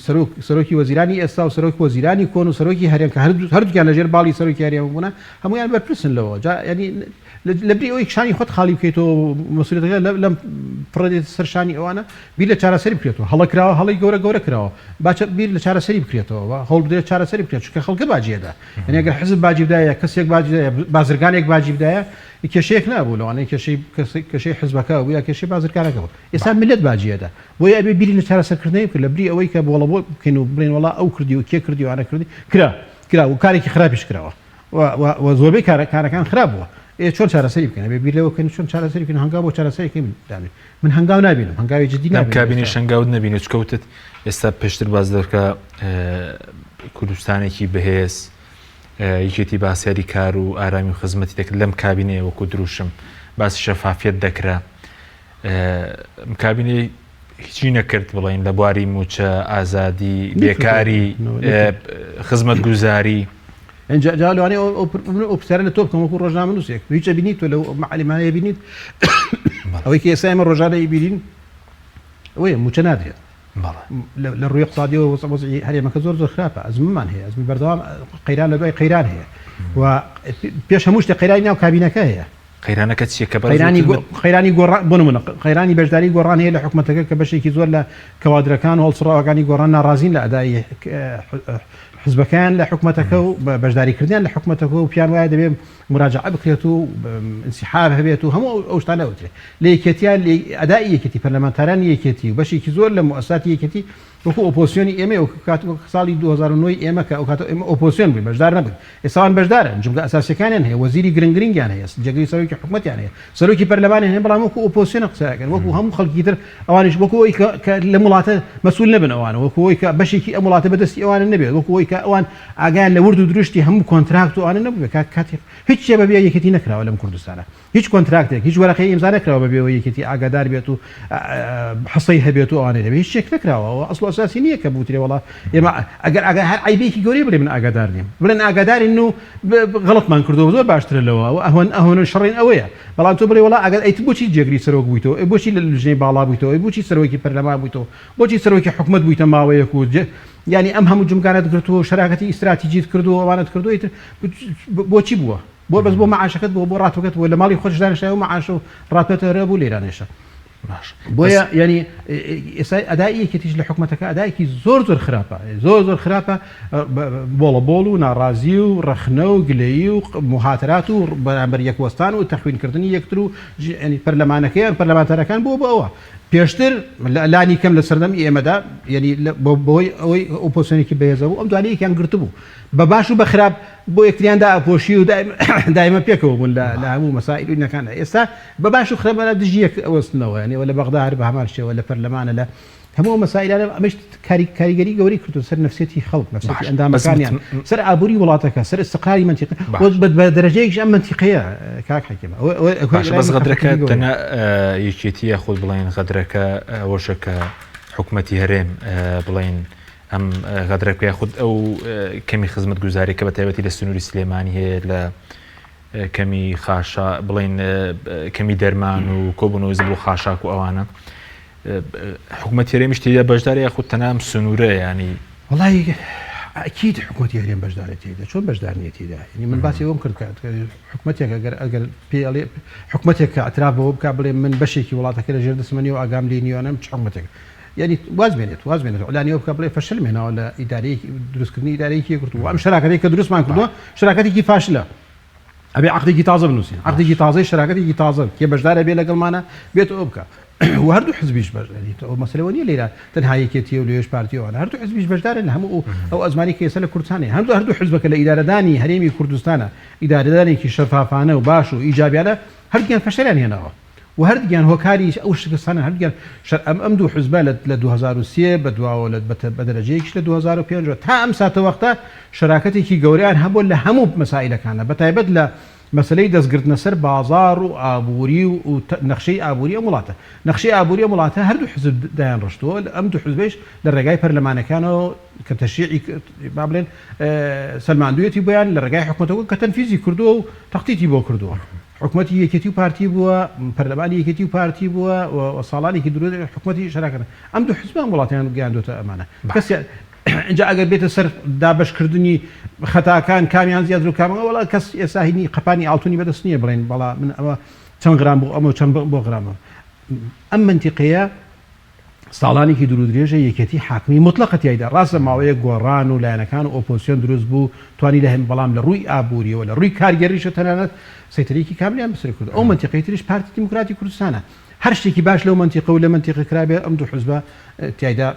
سەرۆک سەرۆکی وەزیرانی ئێستا و سەرۆک وەزیرانی کۆن و سەرۆکی هەرێم کە هەردووکیان لەژێر باڵی سەرۆکی هەرێم بوونە هەمویان بەرپرسن لەوە جا یعنی لەبری ئەوەی شانی خۆت خاڵی بکەیتەوە مەسئولیەتەکە لەم فڕێدێت سەر شانی ئەوانە بیر لە چارەسەری بکرێتەوە هەڵە کراوە هەڵەی گەورە گەورە کراوە باچە بیر لە چارەسەری بکرێتەوە و هەوڵ بدرێت چارەسەری بکرێت چونکە خەڵکە باجی ئەدا یعنی ئەگەر حزب باجی بدایە کەسێک باجی بدایە بازرگانێک باجی بدایە کێشەیەک نابوو لەوانەیە کێشەی کێشەی حزبەکە بوو یا کێشەی بازرگانەکە بوو ئێستا میللەت باجی ئەدا بۆیە ئەبێ بیری لە چارەسەرکردنەوەی بکرێت لە بری ئەوەی کە بۆڵەبۆڵ بکەین و بڵێین وەڵا ئەو کردی و کێ کردی و ئەوانە کردی کرا کرا و کارێکی خراپیش کراوە و و و زۆربەی کارە کارەکان خراپ بووە ئێ چۆن چارەسەری بکەین ئەبێ بیر لەوە بکەین چۆن چارەسەری بکەین هەنگاو بۆ چارەسەری بکەین دانێ من هەنگاو نابینم هەنگاوی جدی لەم نابینم کابینەی ئێستا. شەنگاوت نەبینی چکە وتت ئێستا پێشتر باس دەکا کوردستانێکی بەهێز یەکێتی باسیاری کار و ئارامی و خزمەتی دەکرد لەم کابینەیە وەکو دروشم باسی شەفافیەت دەکرا کابینەی هیچی نەکرد بڵین لە بواری موچە ئازادی بێکاری خزمەتگوزاری. ئینجا جا لەوانەیە ئەو پرسیارە لە تۆ بکەم وەکو ڕۆژنامەنووسێک هیچ ئەبینیت تۆ لەو مەعالیمانە بینیت ئەوەی کە ئێستا ئێمە ڕۆژانە ئەیبینین ئەوەیە موچە نادرێت لە ڕووی اقتصادیەوە وەزعی هەرێمەکە زۆر زۆر خراپە ئەزممان هەیە ئەزمی بەردەوام قەیران لە دوای قەیران هەیە و پێش هەموو شتێک قەیرانی ناو کابینەکە هەیە قەیرانەکە چییە کە بەرز قەیرانی قەیرانی گۆڕان بۆ نمونە قەیرانی بەشداری گۆڕان هەیە لە حکومەتەکە کە بەشێکی زۆر لە کەوادرەکان و هەڵسوڕاوەکانی گۆڕان ناڕازین لە ئەدای حزبەکەیان لە حکومەتەکە و بەشداریکردنیان لە حکومەتەکە و پیان وایە دەبێت مراجعە بکرێت و انسحاب هەبێت و هەموو ئەو شتانە وترێت لە یەکێتیان ئەدای یەکێتی پەرلەمانتارانی یەکێتی و بەشێکی زۆر لە موئەسساتی یەکێتی وەکو ئۆپۆزسیۆنی ئێمەی وەکو کات وەک ساڵی 2009 ئێمە کە ئەو کاتە ئێمە ئۆپۆزسیۆن بووین بەشدار نەبووین ئێستا ئەوان بەشدارن جومگە ئەساسیەکانیان هەیە وەزیری گرنگ گرنگیان هەیە جێگری سەرۆکی حکومەتیان هەیە سەرۆکی پەرلەمانیان هەیە بەڵام وەکو ئۆپۆزسیۆن قسە ئەکەن وەکو هەموو خەڵکی تر ئەوانیش وەکو ئەوەی کە کە لەم وڵاتە مەسئول نەبن ئەوان وەکو ئەوەی کە بەشێکی ئەم وڵاتە بەدەستی ئەوانە نەبێت وەکو ئەوەی کە ئەوان ئاگایان لە ورد و درشتی هەموو کۆنتراکت و ئەوانە نەبووبێت کات کاتی هیچ شتێ بەبێ یەکێتی نەکراوە لەم کوردستانە هیچ کۆنتراکتێک، هیچ وەرەقەی ئیمزا نەکراوە بەبێ ئەوەی یەکێتی ئاگادار بێت و حسەی هەبێت و ئەوانەی هەبێت، هیچ شتێک نەکراوە، ئەوە ئەسڵ و ئەساسی نییە کە بوترێ وەڵا ئێمە ئەگەر ئاگا هەر عەیبێکی گەورەیە بڵێ من ئاگادار نیم، بڵێن ئاگادارین و غەڵەتمان کردووە زۆر باشترە لەوە، ئەوە ئەهوەن ئەهوەن شەڕین ئەوەیە، بەڵام تۆ بڵێ وەڵا ئاگا ئەی بۆچی جێگری سەرۆک بوویتەوە، ئەی بۆچی لە لجنەی باڵا بوویتەوە، ئەی بۆچی سەرۆکی پەرلەمان بوویتەوە، بۆچی سەرۆکی حکومەت بوویتە ماوەیەک و یانی ئەم هەموو جومگانەت گرتووە و شەراکەتی ئیستراتیجیت کردووە و ئەوانەت کردووە ئیتر بۆچی بووە؟ بۆ بەس بۆ مەعاشەکەت بۆ بۆ ڕاتبەکەت بۆ لە ماڵی خۆش دانیشتای و مەعاش و ڕاتبەت هەرە بوو لێرانێشە باش بۆیە ینی ئێستا ئەدای یەکێتیش لە حکوومەتەکە ئەدایکی زۆر زۆر خراپە زۆر زۆر خراپە بۆڵە بۆڵ و ناڕازی و ڕەخنە و گلەیی و مهاترات و بەرامبەر یەکوەستان و تەخوینکردنی یەکتر و ینی پەرلەمانەکەیان پەرلەمانتارەکان بۆ بۆ ئەوە. پێشتر لانی کەم لە سەردەمی ئێمەدا یعنی بەهۆی ئەوەی ئۆپۆزسیۆنێکی بەهێزە بوو ئەم دوانە یەکیان گرتبوو بە باش و بە خراپ بۆ یەکتریان دائەپۆشی و دایمە پێکەوە بوون لە هەموو مەسائل و ئینەکاندا ئێستا بە باش و خراپ دژی یەک ئەوەستنەوە یعنی لە بەغدا هەر بە هەمان شێوە لە پەرلەمانە لە هەموو ئەو مەسائیلانە ئەمەش کاریگەری گەورەی کردووە سەر نەفسیەتی خەڵک، نەفسیەتی ئەندامەکانیان، سەر ئابووری وڵاتەکە، سەر ئیستقراری مەنتیقە و بە دەرەجەیەکیش ئەم مەنتیقەیە کاک حەکیم. باشە بەس غەدرەکە تەنها یەکێتی یاخود بڵێن غەدرەکە ئەوەشە کە حکومەتی هەرێم بڵێن ئەم غەدرەکە یاخود ئەو کەمی خزمەتگوزاری کە بە تایبەتی لە سنووری سلێمانی هەیە لە کەمی خاشا بڵین کەمی دەرمان و کۆبوونەوەی زبڵ و خاشاک و ئەوانە حکومەتی هەرێمیش تێیدا بەشدارە یاخود تەنها ئەم سنوورە یانی؟ وەڵای ئەکید حکومەتی هەرێم بەشدارە تێیدا چۆن بەشدار نییە تێیدا یعنی من باسی ئەوەم کرد کە حکومەتێک ئەگەر ئەگەر پێی ئەڵێ حکومەتێک کە اعتراف بەوە بکا بڵێ من بەشێکی وڵاتەکە لە ژێر دەستمە نییە و ئاگام لێ نییە ئەم چ حکومەتێک یعنی واز بێنێت واز بێنێت ئیعلانی ئەوە بکا بڵێ فەشلم هێناوە لە ئیدارەیەکی دروستکردنی ئیدارەیەکی یەکگرتوو ئەم شەراکەتەی کە دروستمان کردووە شەراکەتێکی فاشلە ئەبێ عەقدێکی تازە بنووسین عەقدێکی تازەی شەراکەتێکی تازە کێ بەشدارە بێ لەگەڵمانە بێت ئەو بکە و هەردوو حزبیش بەشداریت ئەو مەسەلەوە نییە لێرە تەنها یەکێتی و لێش پارتی ئەوانە هەردوو حزبیش بەشدارن لە هەموو ئەو ئەزمانی کە ئێستا لە کوردستانە هەردوو هەردوو حزبەکە لە ئیدارەدانی هەرێمی کوردستانە ئیدارەدانێکی شەفافانە و باش و ئیجابیانە هەردووکیان فەشەلیان هێناوە و هەردووکیان هۆکاری ئەو شکستانە هەردووکیان شەر ئەم ئەم دوو حزبە لە لە 2003 بە دواوە لە بە دەرەجەیەکیش لە 2005 وە تا ئەم ساتەوەختە شەراکەتێکی گەورەیان هەبووە لە هەموو مەسائیلەکانە بە تایبەت لە مەسەلەی دەستگرتنە سەر بازاڕ و ئابووری و نەخشەی ئابووری ئەم وڵاتە. نەخشەی ئابووری ئەم وڵاتە هەردوو حزب دایانڕشتووە، ئەم دوو حزبەیش لە ڕێگای پەرلەمانەکانەوە کە تەشریعی با بڵێن سەلماندوویەتی بۆیان، لە ڕێگای حکومەتەوە کە تەنفیزی کردووە و تەختیتی بۆ کردووە. حکومەتی یەکێتی و پارتی بووە، پەرلەمانی یەکێتی و پارتی بووە و ساڵانێکی دوور حکومەتی شەراکەت. ئەم دوو حزبە ئەم وڵاتەیان گەیاندۆتە ئەمانە. کەسیان ئینجا ئەگەر بێتە سەر دابەشکردنی خەتاکان کامیان زیاتر و کام وەڵا کەس ئێستا هینی قەپانی ئاڵتونی بەدەست نییە بڵێن بەڵا من ئەوە چەند غرام بۆ ئەمە و چەند بۆ غرامە ئەم منتیقەیە ساڵانێکی دوور و درێژە یەکێتی حاکمی موتڵەقە تیایدا ڕاستە ماوەیەک گۆڕان و لایەنەکان و ئۆپۆزسیۆن دروست بوو توانی لە هەم بەڵام لە ڕووی ئابووریەوە لە ڕووی کارگێڕیشە تەنانەت سەیتەرەیەکی کاملیان بەسەر کرد ئەو مەنتیقەی تریش پارتی دیموکراتی کوردستانە هەر شتێکی باش لەو مەنتیقە و لە مەنتیقە کرابێ ئەم دوو حزبە تیایدا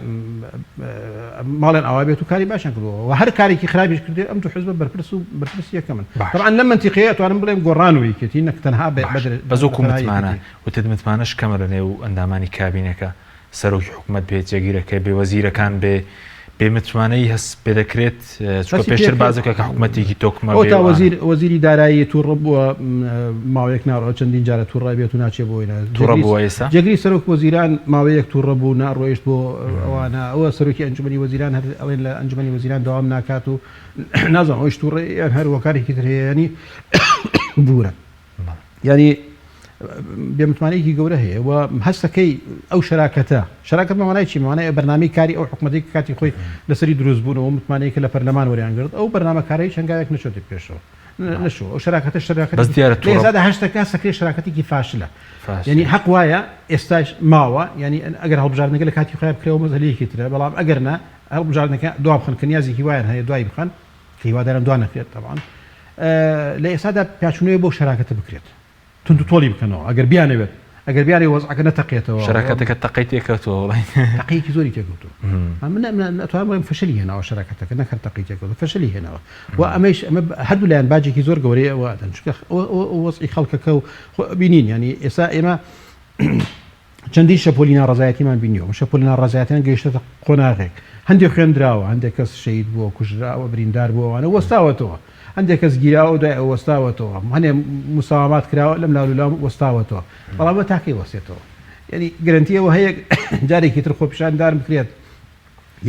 ماڵیان ئاوا بێت و کاری باشیان کردووە و هەر کارێکی خراپیش کردێ ئەم دوو حزبە بەرپرس و بەرپرسی یەکەمن طبعا لەم مەنتیقەیە ئەتوانم بڵێم گۆڕان و یەکێتی نەک تەنها بە بەس وەکو متمانە وتت متمانەش کەمە لە نێو ئەندامانی کابینەکە، سەرۆکی حکومەت بێ، جێگیرەکەی بێ، وەزیرەکان بێ، بێ متمانەیی هەست پێ دەکرێت، چونکە پێشتر باس دەکرا کە حکومەتێکی تۆکمە بێ ئەوەتا وەزیر وەزیری دارایی تووڕە بووە ماوەیەک ناڕۆ چەندین جارە تووڕە بێت و ناچێ بۆ وێنە تووڕە بووە ئێستا؟ جێگری سەرۆک وەزیران ماوەیەک تووڕە بوو ناڕۆیشت بۆ ئەوانە ئەوە سەرۆکی ئەنجومەنی وەزیران هەر ئەڵێن لە ئەنجومەنی وەزیران دەوام ناکات و نازانم ئەویش تووڕەیە یان هەر هۆکارێکی تر هەیە یانی بوورە. یانی بێمتمانەیەکی گەورە هەیە و هەستەکەی ئەو شەراکەتە شەراکەت مەمانای چی مانای بەرنامەی کاری ئەو حکوومەتی کاتی خۆی لەسەری دروست بوونەوە متمانەیەکە لە پەرلەمان وەریان گرت ئەو بەرنامە کارەی چەند گاوێک نەچۆتە پێشەوە نەشەوە ئەو شەراکەتە شەراکەت بەس دیارە توڕە ئێستادا هەشتەکە سەکرێ شەراکەتێکی فاشلە یعنی حەق وایە ئێستاش ماوە یعنی ئەگەر هەڵبژاردنەکە لە کاتی خۆیان بکرێەوە مەسەلەیەکی ترە بەڵام ئەگەر نا هەڵبژاردنەکە دوا بخەن کە نیازێکی وایان هەیە دوای بخەن کە هیوادارم دوا نەکرێت تەبعەن لە ئێستادا پیاچوونەوەی بۆ شەراکەتە بکرێت توند و تۆڵی بکەنەوە ئەگەر بیانەوێت ئەگەر بیانەوێت وەزعەکە نەتەقێتەوە شەراکەتەکە تەقەی تێکەوتووە بڵێین تەقەیەکی زۆری تێکەوتووە من ئەتوانم بڵێم فەشەلی هێناوە شەراکەتەکە نەک هەر تەقەی تێکەوتووە فەشەلی هێناوە و ئەمەیش ئەمە هەردوو لایەن باجێکی زۆر گەورەیە ئەوە ئەدەن چونکە وەزعی خەڵکەکە و خۆ بینین یانی ئێستا ئێمە چەندین شەپۆلی ناڕەزایەتیمان بینیوە، ئەم شەپۆلە ناڕەزایەتیان گەیشتۆتە قۆناغێک، هەندێک خوێندراوە، هەندێک کەس شەهید بووە، کوژراوە، بریندار بووە، ئەوانە وەستاوەتەوە، هەندێک کەس گیراوە و دوای ئەوە وەستاوەتەوە، هەندێک مساوامات کراوە لەم لاو لەولا وەستاوەتەوە، بەڵام ئەوە تاکەی وەستێتەوە؟ یانی گرەنتی ئەوە هەیە جارێکی تر خۆپیشاندان بکرێت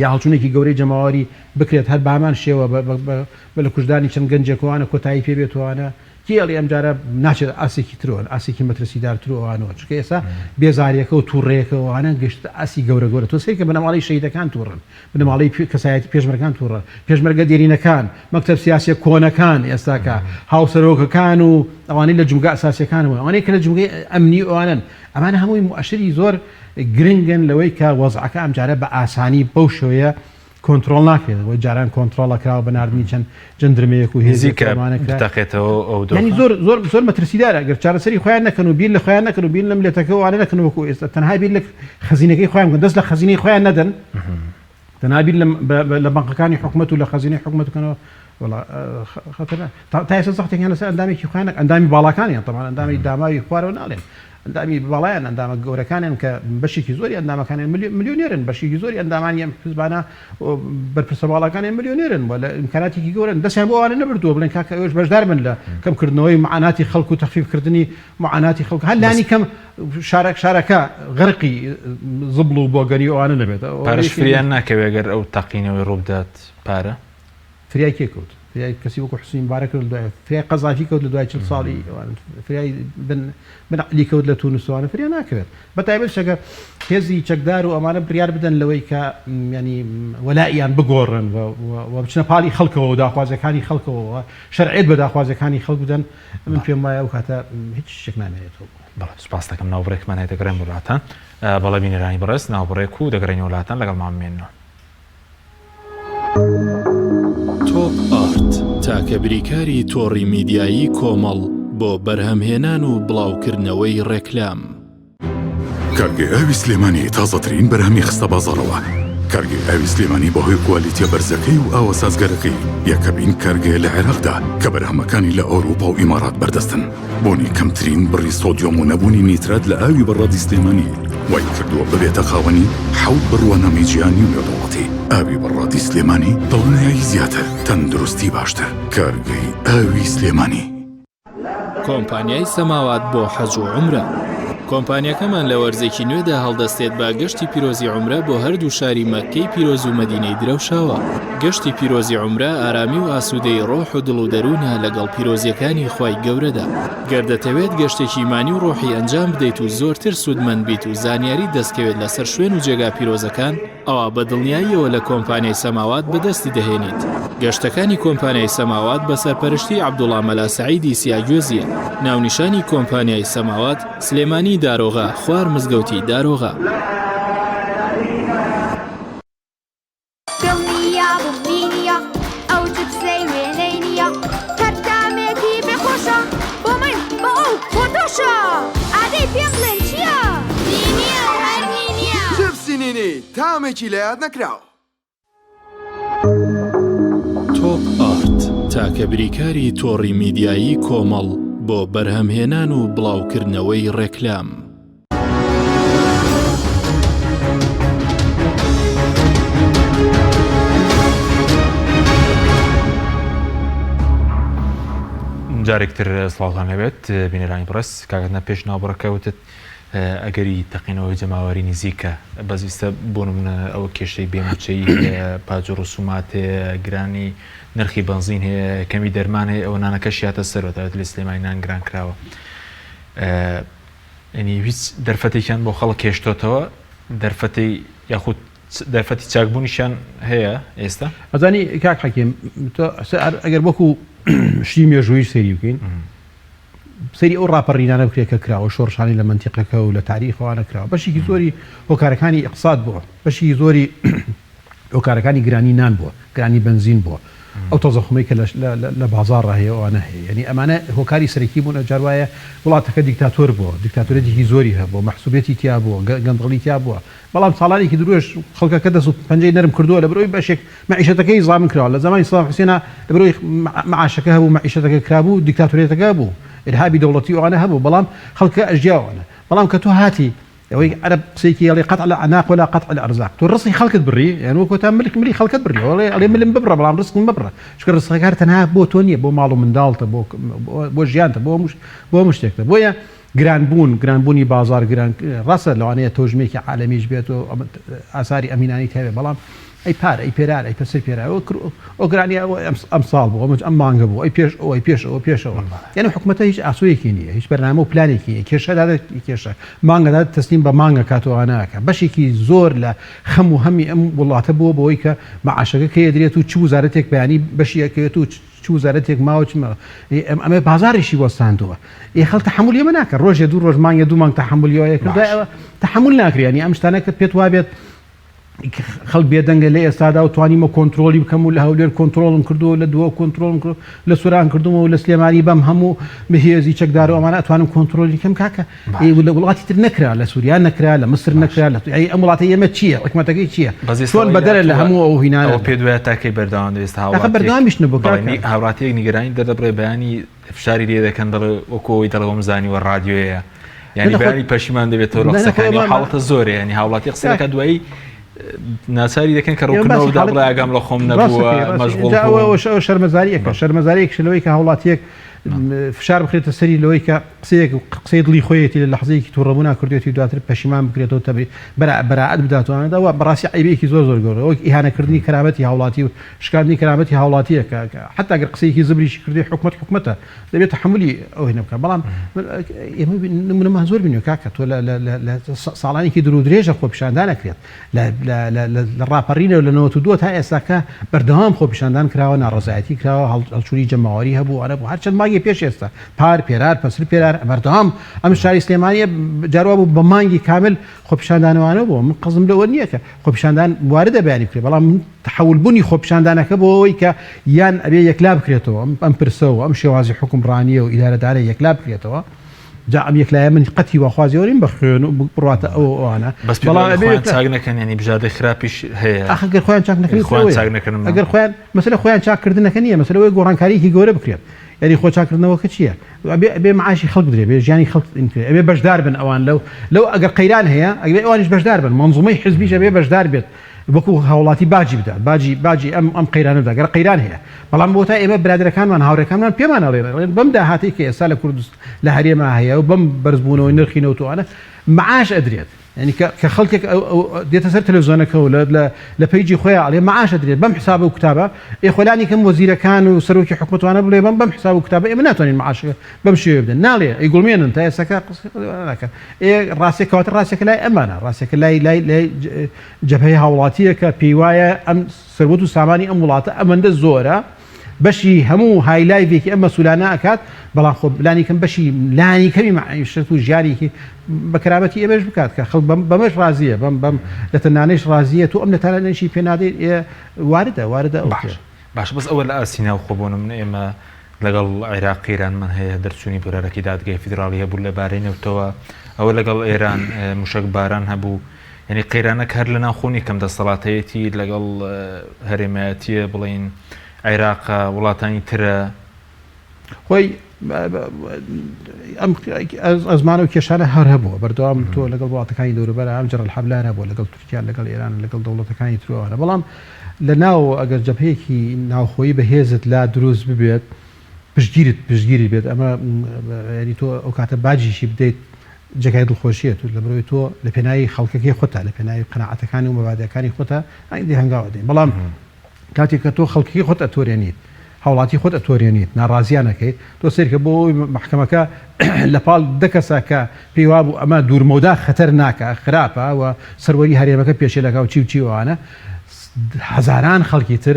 یا هەڵچوونێکی گەورەی جەماوەری بکرێت هەر بەهەمان شێوە بە لە کوژدانی چەند گەنجێک ئەوانە کۆتایی پێ بێت و ئەوانە کێ ئەڵێ ئەمجارە ناچێتە ئاستێکی ترەوە ئاستێکی مەترسیدارتر و ئەوانەوە چونکە ئێستا بێزاریەکە و توڕەیەکە و ئەوانە گەشتە ئاستی گەورە گەورە تۆ سەیرکە بنەماڵەی شەهیدەکان توڕەن بنەماڵەی کەسایەتی پێشمەرگان توڕەن پێشمەرگە دێرینەکان مەکتەب سیاسیە کۆنەکان ئێستاکە هاوسەرۆکەکان و ئەوانەی لە جومگە ئەساسیەکانەوە ئەوانەی کە لە جومگەی ئەمنی ئەوانن ئەمانە هەمووی موئەشری زۆر گرنگن لەوەی کە وەزعەکە ئەمجارە بە ئاسانی بەو شێوەیە کۆنترۆڵ ناکرێت وەک جاران کۆنترۆڵ ئەکراوە بە ناردنی چەند جەندرمەیەک و هێزێک نزیکە ئەمانە کرا بتەقێتەوە ئەو یانی دۆخە. زۆر زۆر زۆر مەترسیدارە گەر چارەسەری خۆیان نەکەن و بیر لە خۆیان نەکەن و بیر لە ملەتەکە و ئەوانە نەکەن وەکو ئێستا تەنها بیر لە خەزینەکەی خۆیان بکەن دەست لە خەزینەی خۆیان نەدەن تەنها بیر لە بانقەکانی حکومەت و لە خەزینەی حکومەت بکەنەوە وەڵا خەتەرە تا ئێستا زەختێکیان لەسەر ئەندامێکی خۆیان ئەندامی باڵاکانیان تەبعەن ئەندامی داماوی خوارەوە ناڵێن ئەندامی باڵایان ئەندامە گەورەکانیان کە بەشێکی زۆری ئەندامەکانیان ملیۆنێرن بەشێکی زۆری ئەندامانی ئەم حزبانە بەرپرسە باڵاکانیان ملیۆنێرن و لە ئیمکاناتێکی گەورەن دەستیان بۆ ئەوانە نەبردووە بڵێن کاکە ئێوەش بەشدار بن لە کەمکردنەوەی معاناتی خەڵک و تەخفیفکردنی معاناتی خەڵک هەر لانی کەم شارەک شارەکە غەرقی زبڵ و بۆگەنی و ئەوانە نەبێت. پارەش فریان ناکەوێ گەر ئەو تەقینەوەی ڕووبدات پارە؟ فریای کێ کەوت؟ فریای کەسی وەکو حوسنی موبارەک کەوت لە دوای فریای قەزافی کەوت لە دوای 40 ساڵی فریای بن بن علی کەوت لە تونس وانە فریا ناکەوێت بە تایبەت شەگە هێزی چەکدار و ئەمانە بڕیار بدەن لەوەی کە ینی وەلائیان بگۆڕن و بچنە پاڵی خەڵکەوە و داخوازەکانی خەڵکەوە شەرعیت بە داخوازەکانی خەڵک بدەن من پێم وایە ئەو کاتە هیچ شتێک نامێنێتەوە. بەڵێ سوپاس دەکەم ناوبڕێکمان هەیە دەگەڕێم بۆ لاتان. بەڵێ بینەرانی بەڕێز ناوبڕێک و دەگەڕێینەوە لاتان لەگەڵمان بمێننەوە. تۆپ ئارت تاکە بریکاری تۆڕی میدیایی کۆمەڵ بۆ بەرهەمهێنان و بڵاوکردنەوەی ڕێکلام. کارگەی ئاوی سلێمانی تازەترین بەرهەمی خستە بازاڕەوە. کارگەی ئاوی سلێمانی بەهۆی کوالیتیە بەرزەکەی و ئاوە سازگارەکەی یەکەمین کارگەیە لە عێراقدا کە بەرهەمەکانی لە ئەوروپا و ئیمارات بەردەستن. بوونی کەمترین بڕی سۆدیۆم و نەبوونی نیترات لە ئاوی بەڕادی سلێمانی وای کردووە ببێتە خاوەنی حەوت بڕوانامەی جیهانی و نێودەوڵەتی. ئاوی بەڕادی سلێمانی دڵنیایی زیاتر، تەندروستی باشتر. کارگەی ئاوی سلێمانی. کۆمپانیای سەماوات بۆ حەج و عومرە. کۆمپانیاکەمان لە وەرزێکی نوێدا هەڵدەستێت بە گەشتی پیرۆزی عومرە بۆ هەردوو شاری مەککەی پیرۆز و مەدینەی درەوشاوە. گەشتی پیرۆزی عومرە ئارامی و ئاسوودەیی ڕۆح و دڵ و دەروونە لەگەڵ پیرۆزییەکانی خوای گەورەدا. گەر دەتەوێت گەشتێکی ئیمانی و ڕۆحی ئەنجام بدەیت و زۆرتر سوودمەند بیت و زانیاریت دەستکەوێت لەسەر شوێن و جێگا پیرۆزەکان، ئەوا بە دڵنیاییەوە لە کۆمپانیای سەماوات بەدەستی دەهێنیت. گەشتەکانی کۆمپانیای سەماوات بە سەرپەرشتی عەبدوڵا مەلا سەعیدی سیاگوێزییە. ناونیشانی کۆمپانیای سەماوات، سلێمانی دارۆغا، خوار مزگەوتی دارۆغا. دڵنیابووم نینیە ئەو چپسەی وێنەی نییە هەر تامێکی بێ خۆشە بۆ من بۆ ئەو بۆ تۆشە ئادەی پێم بڵێن چییە؟ نینیە و هەر نینیە. چپسی نینی تامێکی لە یاد نەکراو. تۆپ ئارت تاکە بریکاری تۆڕی میدیایی کۆمەڵ بۆ بەرهەمهێنان و بڵاوکردنەوەی ڕێکلام. جارێک تر سڵاوتان لێبێت بینەرانی بەڕێز کاکەتنا پێش ناوبڕەکە وتت ئەگەری تەقینەوەی جەماوەری نزیکە بەس ئیستا بۆ نمونە ئەوە کێشەی بێموچەی هەیە باج و ڕسومات هەیە گرانی نرخی بەنزین هەیە کەمی دەرمان هەیە ئەوە نانەکەش هاتە سەرەوە تایبەت لە سلێمانی نان گران کراوە یعنی هیچ دەرفەتێکیان بۆ خەڵک هێشتۆتەوە دەرفەتی یاخود دەرفەتی چاکبوونیشیان هەیە ئێستا؟ ئەزانی کاک حەکیم تۆ ئەگەر وەکو شتی مێژوویش سەیری بکەین سەیری ئەو ڕاپەڕینانە بکرێت کە کراوە شۆڕشانی لە مەنتیقەکە و لە تاریخەوانە کراوە بەشێکی زۆری هۆکارەکانی ئیقتساد بووە بەشێکی زۆری هۆکارەکانی گرانی نان بووە گرانی بەنزین بووە ئەو تەزەخومەی کە لە بازاڕا هەیە ئەوانە هەیە یعنی ئەمانە هۆکاری سەرەکی بوون جار وایە وڵاتەکە دیکتاتۆر بووە دیکتاتۆریەتێکی زۆری هەبووە مەحسوبیەتی تیا بووە گەندەڵی تیا بووە بەڵام ساڵانێکی درێژ خەڵکەکە دەست و پەنجەی نەرم کردووە لەبەرئەوەی بەشێک مەعیشەتەکەی زامن کراوە لە زەمانی سەدام حوسێنا لەبەرئەوەی مەعاشەکە هەبوو مەعیشەتەکە کرابوو دیکتاتۆریەتەکە هەبوو ئیرهابی دەوڵەتی و ئەوانە هەبوو بەڵام خەڵکەکە ئەژیا ئەوانە بەڵام کە تۆ هاتی ئەوەی عەرەب قسەیەکی ئەڵێ قطع العناق ولا قطع الارزاق تۆ ڕزقی خەڵکت بڕی یان وەکۆ تا ملک ملی خەڵکت بڕی ئەڵێ ئەڵێ ملم ببڕە بەڵام ڕزقم مەبڕە چونکە ڕزقەکە هەر تەنها بۆ تۆ نییە بۆ ماڵ و منداڵتە بۆ بۆ ژیانتە بۆ هەموو بۆ هەموو شتێکتە بۆیە گرانبوون، گرانبوونی بازاڕ گران ڕاستە لەوانەیە تەوژمێکی عالەمیش بێت و ئاساری ئەمینانی تیابێت بەڵام ئەی پار ئەی پێرار ئەی پەسەر پێرار ئۆکرانیا ئەمساڵ بوو ئەمە ئەم مانگە بوو ئەی پێش ئەوەی پێش ئەوە پێشەوە یعنی حکومەتە هیچ ئاسۆیەکی نییە هیچ بەرنامە و پلانێکی نییە کێشە دادە کێشە مانگەدا تەسلیم بە مانگە کاتۆوانەکە بەشێکی زۆر لە خەم و هەمی ئەم وڵاتە بووە بەوەی کە معاشەکە کەی درێت و چ وزارەتێک بەیانی بەشی ئەکەوێت و چ وزارەتێک ماوە چ ماوە ئێ ئەم ئەمە بازاڕیشی وەستاندووە ئێ خەڵک تەحەمولی ئەمە ناکە ڕۆژێ دوو ڕۆژ مانگێ دوو مانگ تەحەمولی ئەوەیە کرد دوای ئەوە تەحەمول ناکرێ یانی ئەم شتانە کە پێت وابێت. خەڵک بێدەنگە لە ئێستادا و توانیمە کۆنترۆڵی بکەم و لە هەولێر کۆنترۆڵم کردووە لە دهۆک کۆنترۆڵم کرد لە سۆران کردومەوە و لە سلێمانی بەم هەموو هێزی چەکدار و ئەمانە ئەتوانم کۆنترۆلی کەم کاکە ئێ لە وڵاتی تر نەکرا لە سووریا نەکرا لە مسر نەکرا لە ئەی ئەم وڵاتە ئێمە چییە حکومەتەکەی چییە بەس ئێستا چۆن ئەوەی بەدەرە لە هاتووە هەموو ئەو هینانە ئەوە پێت وایە تا کەی بەردەوام دەبێت ئێستا ئەخە هاوڵاتیەک بەردەوامیش نەبوو بەڵێ کاکە هاوڵاتیەک نیگەرانی دەردەبڕێ بەیانی فشاری لێ دەکەن دەڵێ وەکو ئەوەی دەڵێ وەم زانیوە ڕادیۆیە یعنی بەیانی پەشیمان دەبێتەوە لە قسەکانی حاڵەتە زۆرە ینی هاوڵاتی قسە دەکات دوایی ناچاری دەکەن کە ڕوونکردنەوە بدا بڵێ ئاگام لە خۆم نەبووە مەشغوڵ ئەوە شەرمەزاریەکە شەرمەزاریەکە لەوەی کە هاوڵاتیەک فشار بخرێتە سەری لەوەی کە قسەیەک قسەی دڵی خۆیەتی لە لەحزەیەکی تووڕەبوونا کردوێتی دواتر پەشیمان بکرێتەوە تەبری بەرائەت بداتوانێتەوە بەڕاستی عیبێکی زۆر زۆر گەورە وەک ئیهانەکردنی کەرامەتی هاوڵاتی و شکاندنی کەرامەتی هاوڵاتییە کە حەتا گەر قسەیەکی زبریشی کردی حکومەت حکومەتە دەبێت تەحەمولی ئەوەی نەبکات بەڵام ئێمە نمونەمان زۆر بینیوە کاکە تۆ لە ساڵانێکی دوور و درێژە خۆپیشاندان ئەکرێت لە ڕاپەڕینەوە لە 92 تا ئێستاکە بەردەوام خۆپیشاندان کراوە ناڕەزایەتی کراوە هەڵچوونی جەماوەری هەبوو ئەرە بوو هەرچەند مانگی پێش ئێستا پار پێرار پەسر پێرار بەردەوام ئەم شاری سلێمانیە جاروا بوو بە مانگی کامل خۆپیشاندانەوانە بوو من قەزم لەوە نییە کە خۆپیشاندان واردە بەیانی بکرێت بەڵام من تەحەول بونی خۆپیشاندانەکە بۆ ئەوەی کە یان ئەبێ یەکلا بکرێتەوە ئەم پرسە و ئەم شێوازی حوکمڕانیە و ئیدارەدانە یەکلا بکرێتەوە جا ئەم یەکلایە من قەت هیواخوازی ئەوە نیم بە خوێن و بڕواتە ئەو ئەوانە بەس بەڵام ئەبێ خۆیان چاک نەکەن ینی بژاردەی خراپیش هەیە ئاخ گەر خۆیان چاک نەکەن خۆیان چاک نەکەن ئەگەر خۆیان مەسەلە خۆیان چاککردنەکە نییە مەسەلە ئەوەیە گۆڕانکارییەکی گەورە بکرێت یعنی خۆ چاککردنەوەکە چییە ئەبێ ئەبێ معاشی خەڵک بدرێ بێ ژیانی خەڵک بکرێ ئەبێ بەشدار بن ئەوان لەو لەو ئەگەر قەیران هەیە ئەگەر ئەوانیش بەشدار بن مەنزومەی حزبیش ئەبێ بەشدار بێت وەکو هاوڵاتی باجی بدات باجی باجی ئەم ئەم قەیرانە بدات گەر قەیران هەیە بەڵام بۆ تا ئێمە برادەرەکانمان هاوڕێکانمان پێمان ئەڵێن ئەڵێن بەم داهاتەی کە ئێستا لە کوردست لە هەرێما هەیە و بەم بەرزبوونەوەی نرخی نەوت و ئەوانە معاش ئەدرێت یعنی کە کە خەڵکێک دێتە سەر تەلەڤزیۆنەکە و لە لە لە پەیجی خۆیان ئەڵێ معاش ئەدرێت بەم حساب و کتابە ئێ خۆلانی کەم وەزیرەکان و سەرۆکی حکومەتوانە بڵێ بەم بەم حساب و کتابە ئێمە ناتوانین معاشەکە بەم شێوەیە بدەن ناڵێ ئەیگوڵمێنن تا ئێستاکە قسە ناکەن ئێ ڕاستێک کەواتە ڕاستێکە لای ئەمانە ڕاستێکە لای لای لای جەبهەی هاوڵاتییە کە پێیوایە ئەم سەروەت و سامانی ئەم وڵاتە ئەمەندە زۆرە بەشی هەموو هایلایڤێکی ئەم مەسولانە ئەکات بەڵام خۆ لانی کەم بەشی لانی کەمی مەعیشەت و ژیانێکی بە کەرامەتی ئێمەش بکات کە خەڵک بەم بەمەش ڕازیە بەم بەم لەتەنانەیش ڕازیە تۆ ئەم لەتانەشی پێ نادەیت ئێ واردە واردە ئەو باش باش بەس ئەوە لە ئاستی ناوخۆ بۆ نمونە ئێمە لەگەڵ عێراق قەیرانمان هەیە دەرچوونی بڕیارەکەی دادگای فیدراڵی هەبوو لەبارەی نەوتەوە ئەوە لەگەڵ ئێران موشەک باران هەبوو یعنی قەیرانەکە هەر لە ناوخۆ نییە کەم دەسەڵاتەیەتی لەگەڵ هەرێمایەتیە بڵین عێراق وڵاتانی ترە. خۆی ئەم ئەزمانە و کێشانە هەر هەبووە بەردەوام تۆ لەگەڵ وڵاتەکانی دەوروبەر ئەم جەرەل حەبلە هەر هەبووە لەگەڵ تورکیا لەگەڵ ئێران لەگەڵ دەوڵەتەکانی ترەوە بەڵام لە ناوەوە ئەگەر جەبهەیەکی ناوخۆیی بەهێزت لا دروست ببێت پشتگیرت پشتگیری بێت ئەمە یعنی تۆ ئەو کاتە باجیشی بدەیت جێگای دڵخۆشیە تو لەبەرئەوەی تۆ لە پێناوی خەڵکەکەی خۆتا لە پێناوی قەناعەتەکانی و مەبادیەکانی خۆتا هەندێ هەنگاو ئەدەی بەڵام کاتێک کە تۆ خەڵکەکەی خۆت ئەتۆرێنیت هاوڵاتی خۆت ئەتۆرێنیت ناڕازیان ئەکەیت تۆ سەیرکە بۆ ئەوەی مەحکەمەکە لە پاڵ دە کەسا کە پێی وابوو ئەمە دوورمەودا خەتەر ناکا خراپە و سەروەری هەرێمەکە پێشێل ئەکا و چی و چی و ئەوانە هەزاران خەڵکی تر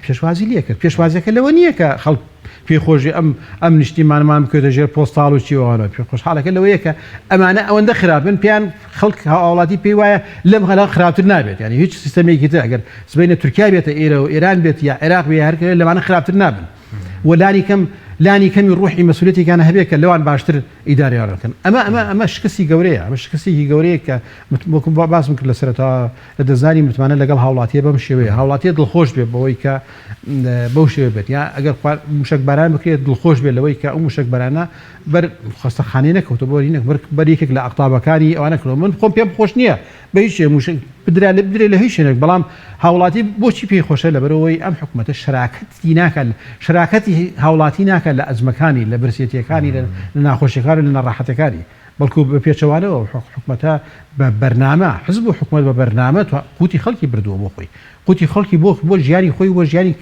پێشوازی لێ کرد پێشوازیەکە لەوە نییە کە خەڵک پێی خۆشی ئەم ئەم نیشتیمانمان بکەوێتە ژێر پۆستاڵ و چی ئەوانە پێ خۆشحاڵەکە لەوەیە کە ئەمانە ئەوەندە خراپن پێیان خەڵک هاوڵاتی پێی وایە لەم هەلا خراپتر نابێت یعنی هیچ سیستەمێکی تر ئەگەر سبەینە تورکیا بێتە ئێرە و ئێران بێت یا عێراق بێ هەر کەوێ لەمانە خراپتر نابن و لانی کەم لانی کەمی ڕوحی مەسئولیەتێکیان هەبێت کە لەوان باشتر ئیدارەیان بکەن ئەمە ئەمە ئەمە شکستی گەورەیە ئەمە شکستێکی گەورەیە کە وەکو باسم کرد لە سەرەتا لە دەستدانی متمانە لەگەڵ هاوڵاتیە بەم شێوەیە هاوڵاتیە دڵخۆش بێت بەوەی کە بەو شێوە بێت یا ئەگەر موشک باران بکرێت دڵخۆش بێت لەوەی کە ئەو موشک بارانە بەر خەستەخانەی نەکەوتە بۆ بەر بەر یەکێک لە ئەقتابەکانی ئەوانە کردەوە من خۆم پێم خۆش نییە بە هیچ شێ موشک بدرا لە بدرێ لە هیچ شوێنێک بەڵام هاوڵاتی بۆچی پێی خۆشە لەبەرەوەی ئەم حکومەتە شەراکەتی ناکات شەراکەتی هاوڵاتی ناکات لە ئەزمەکانی لە برسێتیەکانی لە ناخۆشیەکان و لە ناڕەحەتەکانی بەڵکو بە پێچەوانەوە حکومەتە بە بەرنامە حزب و حکومەت بە بەرنامە قوتی خەڵکی بردووە بۆ خۆی قوتی خەڵکی بۆ بۆ ژیانی خۆی بۆ ژیانی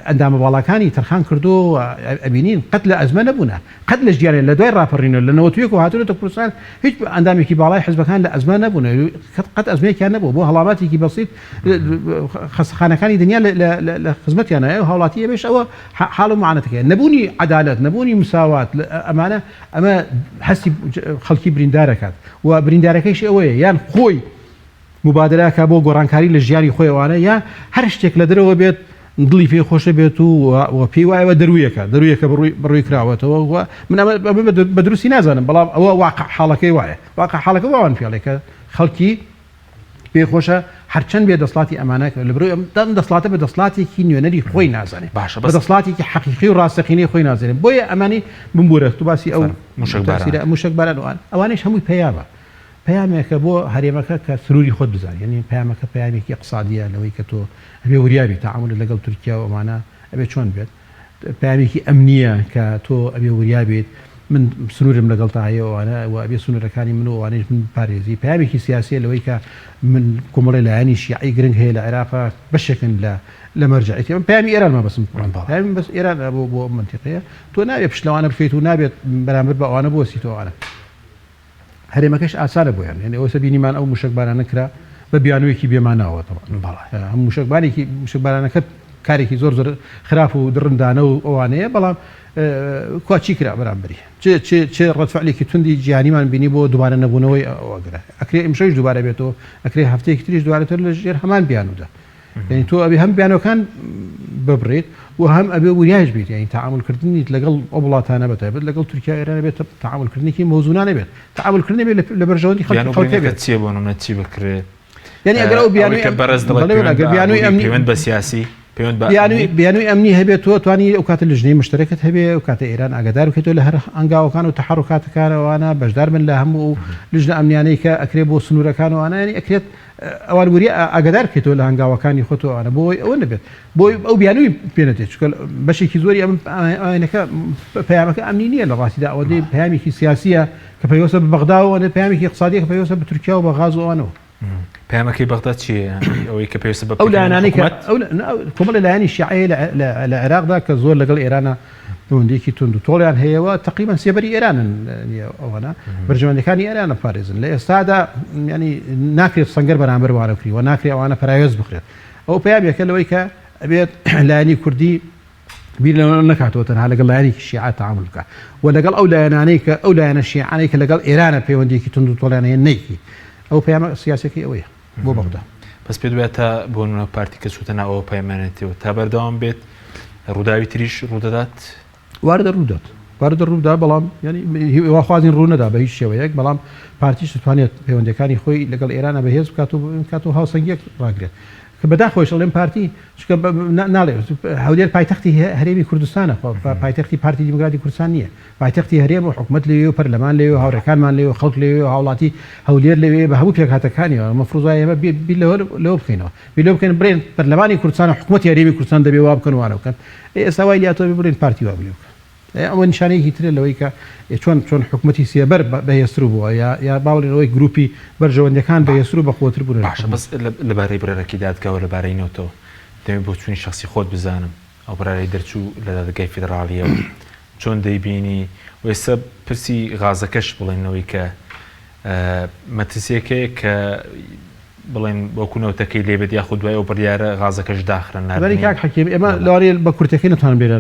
ئەندامە باڵاکانی تەرخان کردووە و ئەبینین قەت لە ئەزمە نەبوونە قەت لە ژیانیان لە دوای ڕاپەڕینەوە لە 91 وە هاتوونەتە کوردستان هیچ ئەندامێکی باڵای حزبەکان لە ئەزمە نەبوونە قەت قەت ئەزمەیەکیان نەبووە بۆ هەڵاماتێکی بەسیت خەستەخانەکانی دنیا لە خزمەتیانایە و هاوڵاتی ئێمەش ئەوە حاڵ و معانەتەکەیە نەبوونی عەدالەت نەبوونی مساوات ئەمانە ئەمە هەستی خەڵکی بریندارەکات و بریندارەکەیشی ئەوەیە یان خۆی. موبادرە ئەکا بۆ گۆڕانکاری لە ژیانی خۆی ئەوانە یا هەر شتێک لە دەرەوە بێت دڵی پێ خۆشە بێت و و پێی وایە دەرویەکە دەرویەکە بڕووی بڕووی کراوەتەوە و من ئەمە ئەمە بە دروستی نازانم بەڵام ئەوە واقع حاڵەکەی وایە واقع حاڵەکە واوان پێڵێ کە خەڵکی پێی خۆشە هەرچەند بێ دەسڵاتی ئەمانە لە برۆی ئەم دەم دەسڵاتە بە دەسڵاتێکی نوێنەری خۆی نازانێت باشە بە دەسڵاتێکی حەقیقی و ڕاستەقینەی خۆی نازانێت بۆیە ئەمانی بمبورە تو باسی ئەو موشەکباران وان ئەوانیش هەمووی پەیامە پەیامێکە بۆ هەرێمەکە کە سنووری خۆت بزانانی یعنی پەیامەکە پەیامێکی اقتصادیە لەوەی کە تۆ ئەبێ وریابی تەعامولت لەگەڵ تورکیا و ئەمانە ئەبێ چۆن بێت پەیامێکی ئەمنییە کە تۆ ئەبێ وریا بیت، من سنوورم لەگەڵتا هەیە و ئەوانە و ئەبێ سنوورەکانی من و ئەوانەیش من بپارێزی. پەیامێکی سیاسییە لەوەی کە من کۆمەڵێ لایەنی شیعەی گرنگ هەیە لە عێراقا بەشێکن لە لە مەرجەعیەتی. ئەمە پەیامی ئێران مەبەستم پەیامی بەس ئێران بۆ بۆ ئەم مەنتیقەیە. تۆ نابێ پشت لەوانە بکەیت و نابێت بەرامبەر بە ئەوانە بوەستیت و ئەوانە. هەرێمەکەش ئاسانە بۆیان یعنی ئەوسە بینیمان ئەو موشەکبارانە کرا بە بیانوویەکی بێماناوە تەبعەن بەڵێ هەم موشەکبارێکی موشەکبارانەکە کارێکی زۆر زۆر خراپ و دڕندانە و ئەوانەیە بەڵام کوا چی کرا بەرامبەری چ چ چ ڕەدفعلێکی توندی جیهانیمان بینی بۆ دووبارە نەبوونەوەی ئەو ئەگرە ئەکرێ ئیمشەویش دووبارە بێتەوە ئەکرێ هەفتەیەکی تریش دووبارە تر لە ژێر هەمان بیانوودا یعنی تۆ ئەبێ هەم بیانۆکان ببڕیت و هەم ئەبێ وریایش بیت یعنی تەعامولکردنیت لەگەڵ ئەو وڵاتانە بە تایبەت لەگەڵ تورکیا و ئێران بێت تەعامولکردنێکی مەوزوونانە بێت تەعامولکردنی بێت لە بەرژەوەندی خەڵکی بیانۆ خەڵکە بڕینەکە بێت چییە بۆ نمونە چی بکرێ یعنی ئەگەر ئەو ئەوەی بیانووی کە ئەم بەڕێز دەڵێت بەڵێ پەیوەند ئەگەر بە بیانووی ئابووری ئەمنی پەیوەند بە سیاسی پەیوەند بە بیانووی ئەمنی بیانووی ئەمنی هەبێت تۆ توانی ئەو کاتە لجنەی مشتەرەکت هەبێ ئەو کاتە ئێران ئاگادار بکەیتەوە لە هەر هەنگاوەکان و تەحەڕوکاتەکانەوانە بەشدار بن لە هەموو ئەو لجنە ئەمنیانەی کە ئەکرێ بۆ سنوورەکان و ئەوانە یعنی ئەکرێت ئەوان وریا ئاگادار بکەیتەوە لە هەنگاوەکانی خۆت و ئەوانە بۆ ئەوەی ئەوە نەبێت بۆ ئەو بیانووی پێ نەدێت چونکە بەشێکی زۆری ئەم ئاینەکە پەیامەکە ئەمنی نییە لە ڕاستیدا ئەوەندەی پەیامێکی سیاسیە کە پەیوەستە بە بەغداوە ئەوەندە پەیامێکی اقتصادیە کە پەیوەستە بە تورکیا و بە غاز و ئەوانەوە. پەیامەکەی بەغدا چییە؟ ئەوەی کە پێویستە بە ئەو لایەنانەی کە حکومەت؟ ئەو کۆمەڵی لایەنی شیعەیە لە عێراقدا کە زۆر لەگەڵ ئێرانە پەیوەندییەکی توند و تۆڵیان هەیە و تەقریبەن سێبەری ئێرانن ئەوانە بەرژەوەندیەکانی ئێران ئەپارێزن لە ئێستادا ینی ناکرێت سەنگەر بەرامبەر وانە بکری و ناکرێت ئەوانە پەراوێز بخرێت ئەو پەیامێکە لەوەی کە ئەبێت لایەنی کوردی بیر لەوە نەکاتەوە تەنها لەگەڵ لایەنێکی شیعە تەعامول بکات و لەگەڵ ئەو لایەنانەی کە ئەو لایەنە شیعانەی کە لەگەڵ ئێرانە پەیوەندیەکی توند و تۆڵیان هەیە نەیکی ئەو پەیامە سیاسەکەی ئەوەیە بۆ بەغدا. بەس پێت وایە تا بۆ نمونە پارتی کە چووتە ناو ئەوە پەیمانێتیەوە تا بەردەوام بێت ڕووداوی تریش ڕوودەدات؟ واردە ڕوودات واردە ڕوودا بەڵام یعنی هیواخوازین ڕوو نەدا بە هیچ شێوەیەک بەڵام پارتیش دەتوانێت پەیوەندیەکانی خۆی لەگەڵ ئێرانە بەهێز بکات و بکات و هاوسەنگیەک ڕاگرێت کە بەداخەوەش ئەڵێم پارتی چونکە ناڵێ هەولێر پایتەختی هەرێمی کوردستانە پایتەختی پارتی دیموکراتی کوردستان نییە پایتەختی هەرێم و حکومەت لەوێ و پەرلەمان لەوێ و هاوڕێکانمان لەوێ و خەڵک لەوێ و هاوڵاتی هەولێر لەوێ بە هەموو پێکهاتەکانیەوە مەفروزە ئێمە بیر لەوە لەوە بکەینەوە بیر لەوە بکەین بڵێن پەرلەمانی کوردستان و حکومەتی هەرێمی کوردستان دەبێ وا بکەن و وانە بکەن ئێستا وای لاتەوە بێ بڵێن پارتی وا بلێ بکەن ئەوە نیشانەیەکی ترە لەوەی کە چۆن چۆن حکومەتی سێبەر بەهێزتر بووە یا یا با بڵێن ئەوەی گروپی بەرژەوەندیەکان بەهێزتر و بەقوەتر بوون باشە بەس لەبارەی بڕیارەکەی دادگاوە لەبارەی نەوتەوە دەمەوێت بۆچوونی شەخسی خۆت بزانم ئەو بڕیارەی دەرچوو لە دادگای فیدڕاڵیەوە چۆن دەیبینی و ئێستا پرسی غازەکەش بڵێنەوەی کە مەترسیەک هەیە کە بڵێن وەکو نەوتەکەی لێبێت یاخود دوای ئەو بڕیارە غازەکەش داخرا ناردنی کاک حەکیم ئێمە لەوانەیە بە کورتەکەی نەتوانم لێرە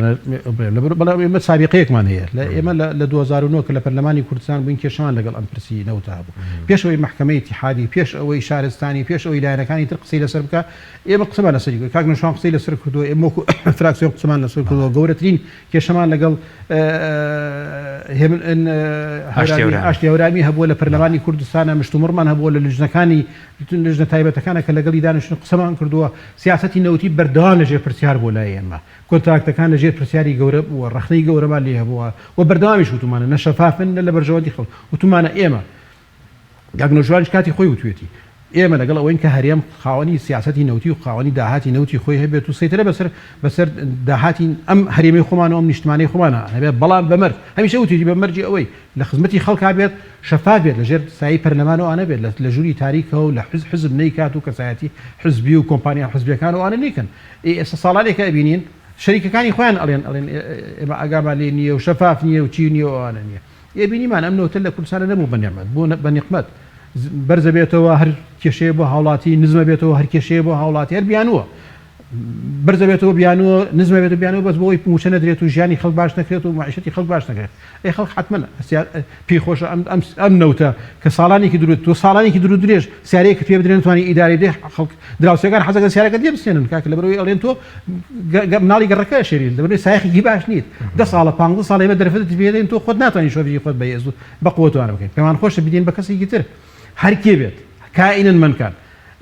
بڵێم لەبەر بەڵام ئێمە سابیقەیەکمان هەیە لە ئێمە لە 2009 کە لە پەرلەمانی کوردستان بووین کێشەمان لەگەڵ ئەم پرسی نەوتە هەبوو پێش ئەوەی مەحکەمەی ئیتیحادی پێش ئەوەی شارستانی پێش ئەوەی لایەنەکانی تر قسەی لەسەر بکا ئێمە قسەمان لەسەری کرد کاک نەوشیروان قسەی لەسەر کردووە ئێمە وەکو فراکسیۆن قسەمان لەسەر کردووە گەورەترین کێشەمان لەگەڵ ئاشتی هەورامی هەبووە لە پەرلەمانی کوردستانە مشتومڕمان هەبووە لە لجنەکانی لجنە تایبەتەکانە کە لەگەڵی دانیشتن قسەمان کردووە سیاسەتی نەوتی بەردەوام لەژێر پرسیار بووە لای ئێمە کۆنتراکتەکان لەژێر پرسیاری گەورە بووە ڕەخنەی گەورەمان لێ هەبووە و بەردەوامیش وتومانە نە شەفافن نە لە بەرژەوەندی خەڵک وتومانە ئێمە کاک نەوشیروانیش کاتی خۆی وتوێتی ئێمە لەگەڵ ئەوەین کە هەرێم خاوەنی سیاسەتی نەوتی و خاوەنی داهاتی نەوتی خۆی هەبێت و سەیتەرە بەسەر بەسەر داهاتی ئەم هەرێمەی خۆمان و ئەم نیشتمانەی خۆمانە هەبێت بەڵام بە مەرج هەمیشە وتوێتی بە مەرجی ئەوەی لە خزمەتی خەڵکا بێت شەفاف بێت لەژێر سایەی پەرلەمان و ئەوانە بێت لە ژووری تاریکەوە و لە حزب حزب نەیکات و کەسایەتی حزبی و کۆمپانیا حزبیەکان و ئەوانە نەیکەن ئێ ئێستا ساڵانێکە ئەبینین شەریکەکانی خۆیان ئەڵێن ئەڵێن ئێمە ئاگامان لێ نییە و شەفاف نییە و چی نییە و ئەوانە نییە. ئێ بینیمان ئەم نەوتە لە کوردستانە نەبوو بە نیعمەت بوو بە نیقمەت بەرزە بێتەوە هەر کێشەیە بۆ هاوڵاتی نزمە بێتەوە هەر کێشەیە بۆ هاوڵاتی هەر بیانووە. بەرزەبێتەوە بیانووە نزمەبێتەوە بیانووە بەس بۆی موچە نەدرێت و ژیانی خەڵک باش نەکرێت و معیشەتی خەڵک باش نەکرێت ئەی خەڵک حتمما پێی خۆشە ئەم ئەم ئەم نەوتە کە ساڵانێکی درو تۆ ساڵانێکی درو درێژ سیارەیەکت پێ بدرێن توانی ئیدارەی بدەی خەڵک دراوسێکان حەزەکەن سیارەکەت لێ بسێنن کاکە لەبەرئەوەی ئەڵێن تۆ مناڵی گەڕەکە شێری لەبەرئەوەی سایەقێکی باش نیت دە ساڵە پانزە ساڵە ئێمە دەرفەتت پێ دەین تۆ خۆت ناتوانی شۆفێری خۆت بەهێز و بە قوەتوانە بکەین پێمان خۆشە بدین بە کەسێکی تر هەر کێ بێت کائینن من کان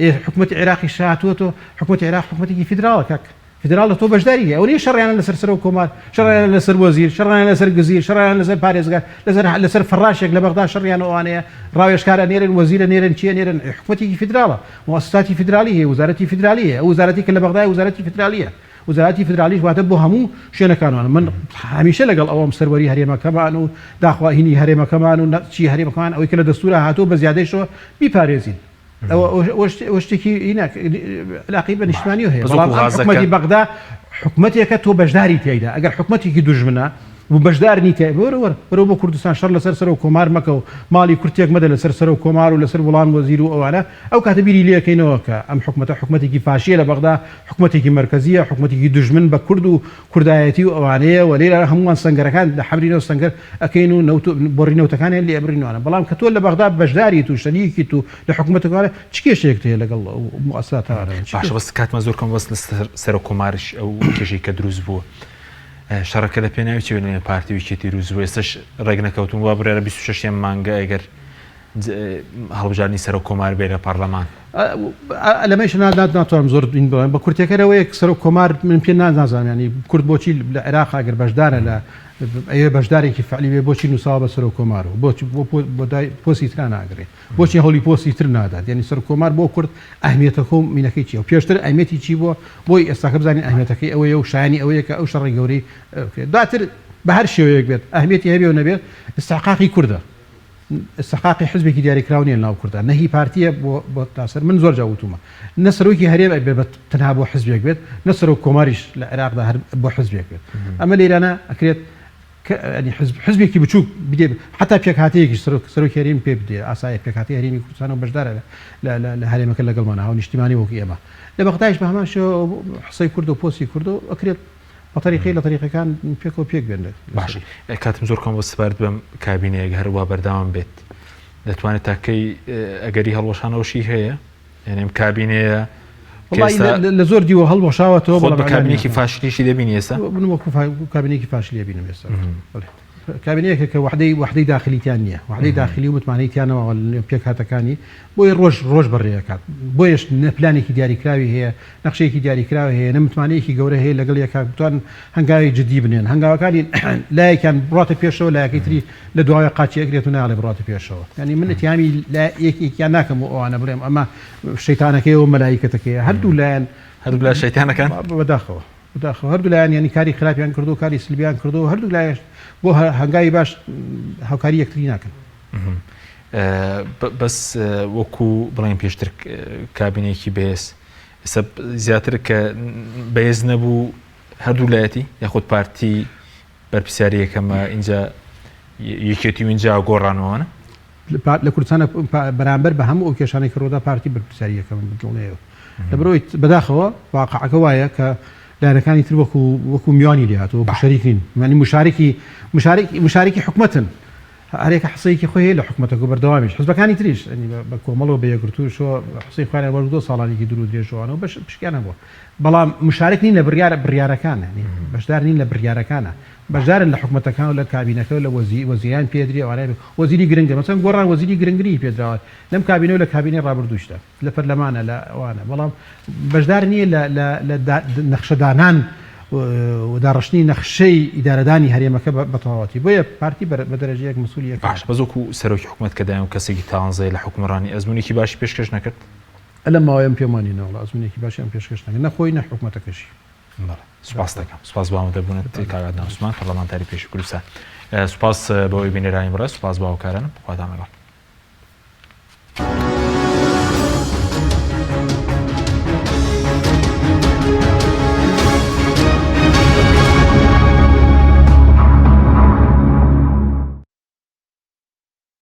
ئێ حکومەتی عێراقیش هاتووەتەوە حکومەتی عێراق حکومەتێکی فیدراڵە کاک فیدراڵ لە تۆ بەشداری هەیە ئەوە نیە شەڕیانە لەسەر سەرۆک کۆمار شەڕیانە لەسەر وەزیر شەڕیانە لەسەر گزیر شەڕیانە لەسەر پارێزگار لەسەر لەسەر فەڕاشێک لە بەغدا شەڕیان ئەوانەیە ڕاوێژکار ئەنێرن وەزیر ئەنێرن چی ئەنێرن حکومەتێکی فیدراڵە موئەسەساتی فیدراڵی هەیە وەزارەتی فیدراڵی هەیە ئەو وەزارەتی کە لە بەغدایە وەزارەتی فیدراڵیە وەزارەتی فیدراڵیش واتە بۆ هەموو شوێنەکانوانە من هەمیشە لەگەڵ ئەوەم سەروەری هەرێمەکەمان و داخواهینی هەرێمەکەمان و چی هەرێمەکەمان ئەوەی کە لە دەستورا هاتووە بە زیادەیشەوە بیپارێزین ئەوە شتێکی علاقەی بە نیشتمانیەوە هەیە، بەڵام ئەم حکومەتی بەغدا حکومەتێکە تۆ بەشداری تیایدا، ئەگەر حکومەتێکی دوژمنە و بەشدار نی تیای، وەرە وەرە وەرە بۆ کوردستان شەڕ لەسەر سەرۆک کۆمار مەکە و ماڵی کورد تێک مەدە لەسەر سەرۆک کۆمار و لەسەر وڵان وەزیر و ئەوانە، ئەو کاتە بیری لێ ئەکەینەوە کە ئەم حکومەتە حکومەتێکی فاشیە لە بەغدا، حکومەتێکی مەرکەزیە، حکومەتێکی دوژمن بە کورد و کوردایەتی و ئەوانەیە و لێرە هەمووان سەنگەرەکان لە حەمرینەوە سەنگەر ئەکەین و نەوت و بۆڕی نەوتەکانیان لێ ئەبڕین و ئەوانە بەڵام کە تۆ لە بەغدا بەشداریت و شەریکیت و لە حکومەتەکە چ کێشەیەکت هەیە لەگەڵ ئەو موئەسساتانە؟ چ باشە بەس کاتمان زۆر کەمە بەس لەسەر سەرۆک کۆماریش ئەو کێشەی کە دروست بووە شەڕەکە لە پێناوی چی لە پارتی و یەکێتی دروست بوو ئێستاش ڕێک نەکەوتون وا بڕیارە 26 ی مانگە ئەگەر هەڵبژاردنی سەرۆک کۆمار بێ لە پەڕلەمان. لەمەیش ناتوانم زۆر بڵێم بە کورتەکەرەوەیەک سەرۆک کۆمار من پێ نازانم ینی کورد بۆچی لە عێراق ئەگەر بەشدارە لە ئەوێ بەشدارێکی فعلی بێ بۆچی نووساوە بە سەرۆک کۆمار و بۆچی بۆ پۆستی ترا ناگرێ بۆچی هەوڵی پۆستی تر نادات یعنی سەرۆک کۆمار بۆ کورد ئەهمیەتەکە و مینەکەی چیە و پێشتر ئەهمیەتی چی بووە بۆی ئێستاکە بزانین ئەهمیەتەکەی ئەوەیە و شایانی ئەوەیە کە ئەو شەڕی گەورەی دواتر بە هەر شێوەیەک بێت ئەهمیەتی هەبێ و نەبێت ئیستحقاقی کوردە ئیستحقاقی حزبێکی دیاریکراو نیە لەناو کوردا نە هی پارتیە بۆ بۆ تاسەر من زۆر جار وتومە نە سەرۆکی هەرێم ئەبێ بە تەنها بۆ حزبێک بێت نە سەرۆک کۆماریش لە عێراقدا هەر بۆ حزبێک بێت ئەمە لێرانە ئەکرێت ینی حزب حزبێکی بچووک بدێ حتا پێکهاتەیەکی سەرۆک سەرۆکی هەرێم پێ بدێ ئاسایە پێکهاتەی هەرێمی کوردستان و بەشدارە لە لە هەرێمەکە لەگەڵمانە هاونیشتیمانی وەکو ئێمە لە بەغدایش بە هەمان شێوە حسەی کورد و پۆستی کورد و ئەکرێت بە تەریقەی لە تەریقەکان پێکەوە پێک بێنرێت. باشە کاتم زۆر کەم بۆ سپارد بەم کابینەیەک هەر وا بەردەوام بێت دەتوانێت تا کەی ئەگەری هەڵوەشانەوەشی هەیە یعنی ئەم کابینەیە لە زۆر دیوە هەڵوەشاوەتەوە بەڵام بە کابینێکی فاشلیشی دەبینی ئێستا من وەکو کابینێکی فاشلی بینم ئێستا کابینەیەکە کە وحدەی وحدەی داخلی تیان نییە وحدەی داخلی و متمانەی تیانەوە پێکهاتەکانی بۆیە ڕۆژ ڕۆژ بەڕێەکات بۆیەش نە پلانێکی دیاریکراوی هەیە نەخشەیەکی دیاریکراو هەیە، نە متمانەیەکی گەورە هەیە لەگەڵ یەکا بتوانن هەنگاوێک جدی بنێن، هەنگاوەکانی لایەکیان بڕاتە پێشەوە لایەکەی تری لە دواوەی قاچی ئەگرێت و نایەڵێ بڕاتە پێشەوە، یانی من ئیتیهامی یەکێکیان ناکەم و ئەوانە بڵێم ئەمە شەیتانەکەیە و مەلایکەتەکەیە، هەردوو لایەن هەردوو لا شەیتانەکان؟ بەداخەوە بەداخەوە هەردوو لایەن یانی کاری خراپیان کردو کاری سلبیان کردو هەردوو لایەش بۆ هەنگاوی باش هاوکاری یەکتری ناکەن. بەس وەکو بڵێن پێشتر کابینێکی بەهێز ئێستا زیاتر کە بەهێز نەبوو هەردوو لایەتی یاخود پارتی بەرپسیاری یەکەمە اینجا یەکێتی و اینجا گۆڕانەوەە لە کوردستان بەرامبەر بە هەموو ئەو کێشانەی کە ڕوودا پارتی بەرپرسیاری یەکەم دڵنیایەوە لەبەرئەوەی بەداخەوە واقعەکە وایە کە لایەنەکانی تر وەکو وەکو میوانی لێهاتووە وەکو شەریک نین یعنی مشارکی مشارکی مشارکی حکومەتن هەرێکە حسەیەکی خۆی هەیە لە حکومەتەکە و بەردەوامیش حزبەکانی تریش یعنی بە کۆمەڵەوە بە یەکگرتووشەوە حسەی خۆیان وەرگرتووە ساڵانێکی دوور و درێژەوانەوە بەش پشکیان هەبووە بەڵام مشارک نین لە بڕیار بڕیارەکان یعنی بەشدار نین لە بڕیارەکانە بەشدارن لە حکومەتەکان و لە کابینەکە و لە وەزیر وەزیران پێدرێ ئەوانە وەزیری گرنگە مەسەن گۆڕان وەزیری گرنگری پێدراوە لەم کابینە و لە کابینەی ڕابردووشدا لە پەرلەمانە لە ئەوانە بەڵام بەشدار نییە لە لە لە نەخشەدانان و داڕشتنی نەخشەی ئیدارەدانی هەرێمەکە بە تەواوەتی بۆیە پارتی بە دەرەجەیەک مسئولی یەکەمە. باشە بەس وەکو سەرۆکی حکومەت کە دایم کەسێکی تانزەیە لە حوکمڕانی ئەزموونێکی باشی پێشکەش نەکرد؟ لەم ماوەیەم پێم وانیە نەوەڵا ئەزموونێکی باشیان پێشکەش نەکرد نە خۆی نە حکومەتەکەشی. بەڵێ سوپاست دەکەم سوپاس بۆ ئامادەبوونت کاک عەدنان عوسمان پەرلەمانتاری پێشووی کوردستان سوپاس بۆ ئەوەی بینەرانی بەڕێز سوپاس بۆ هاوکارانم خواتان لەگەڵ.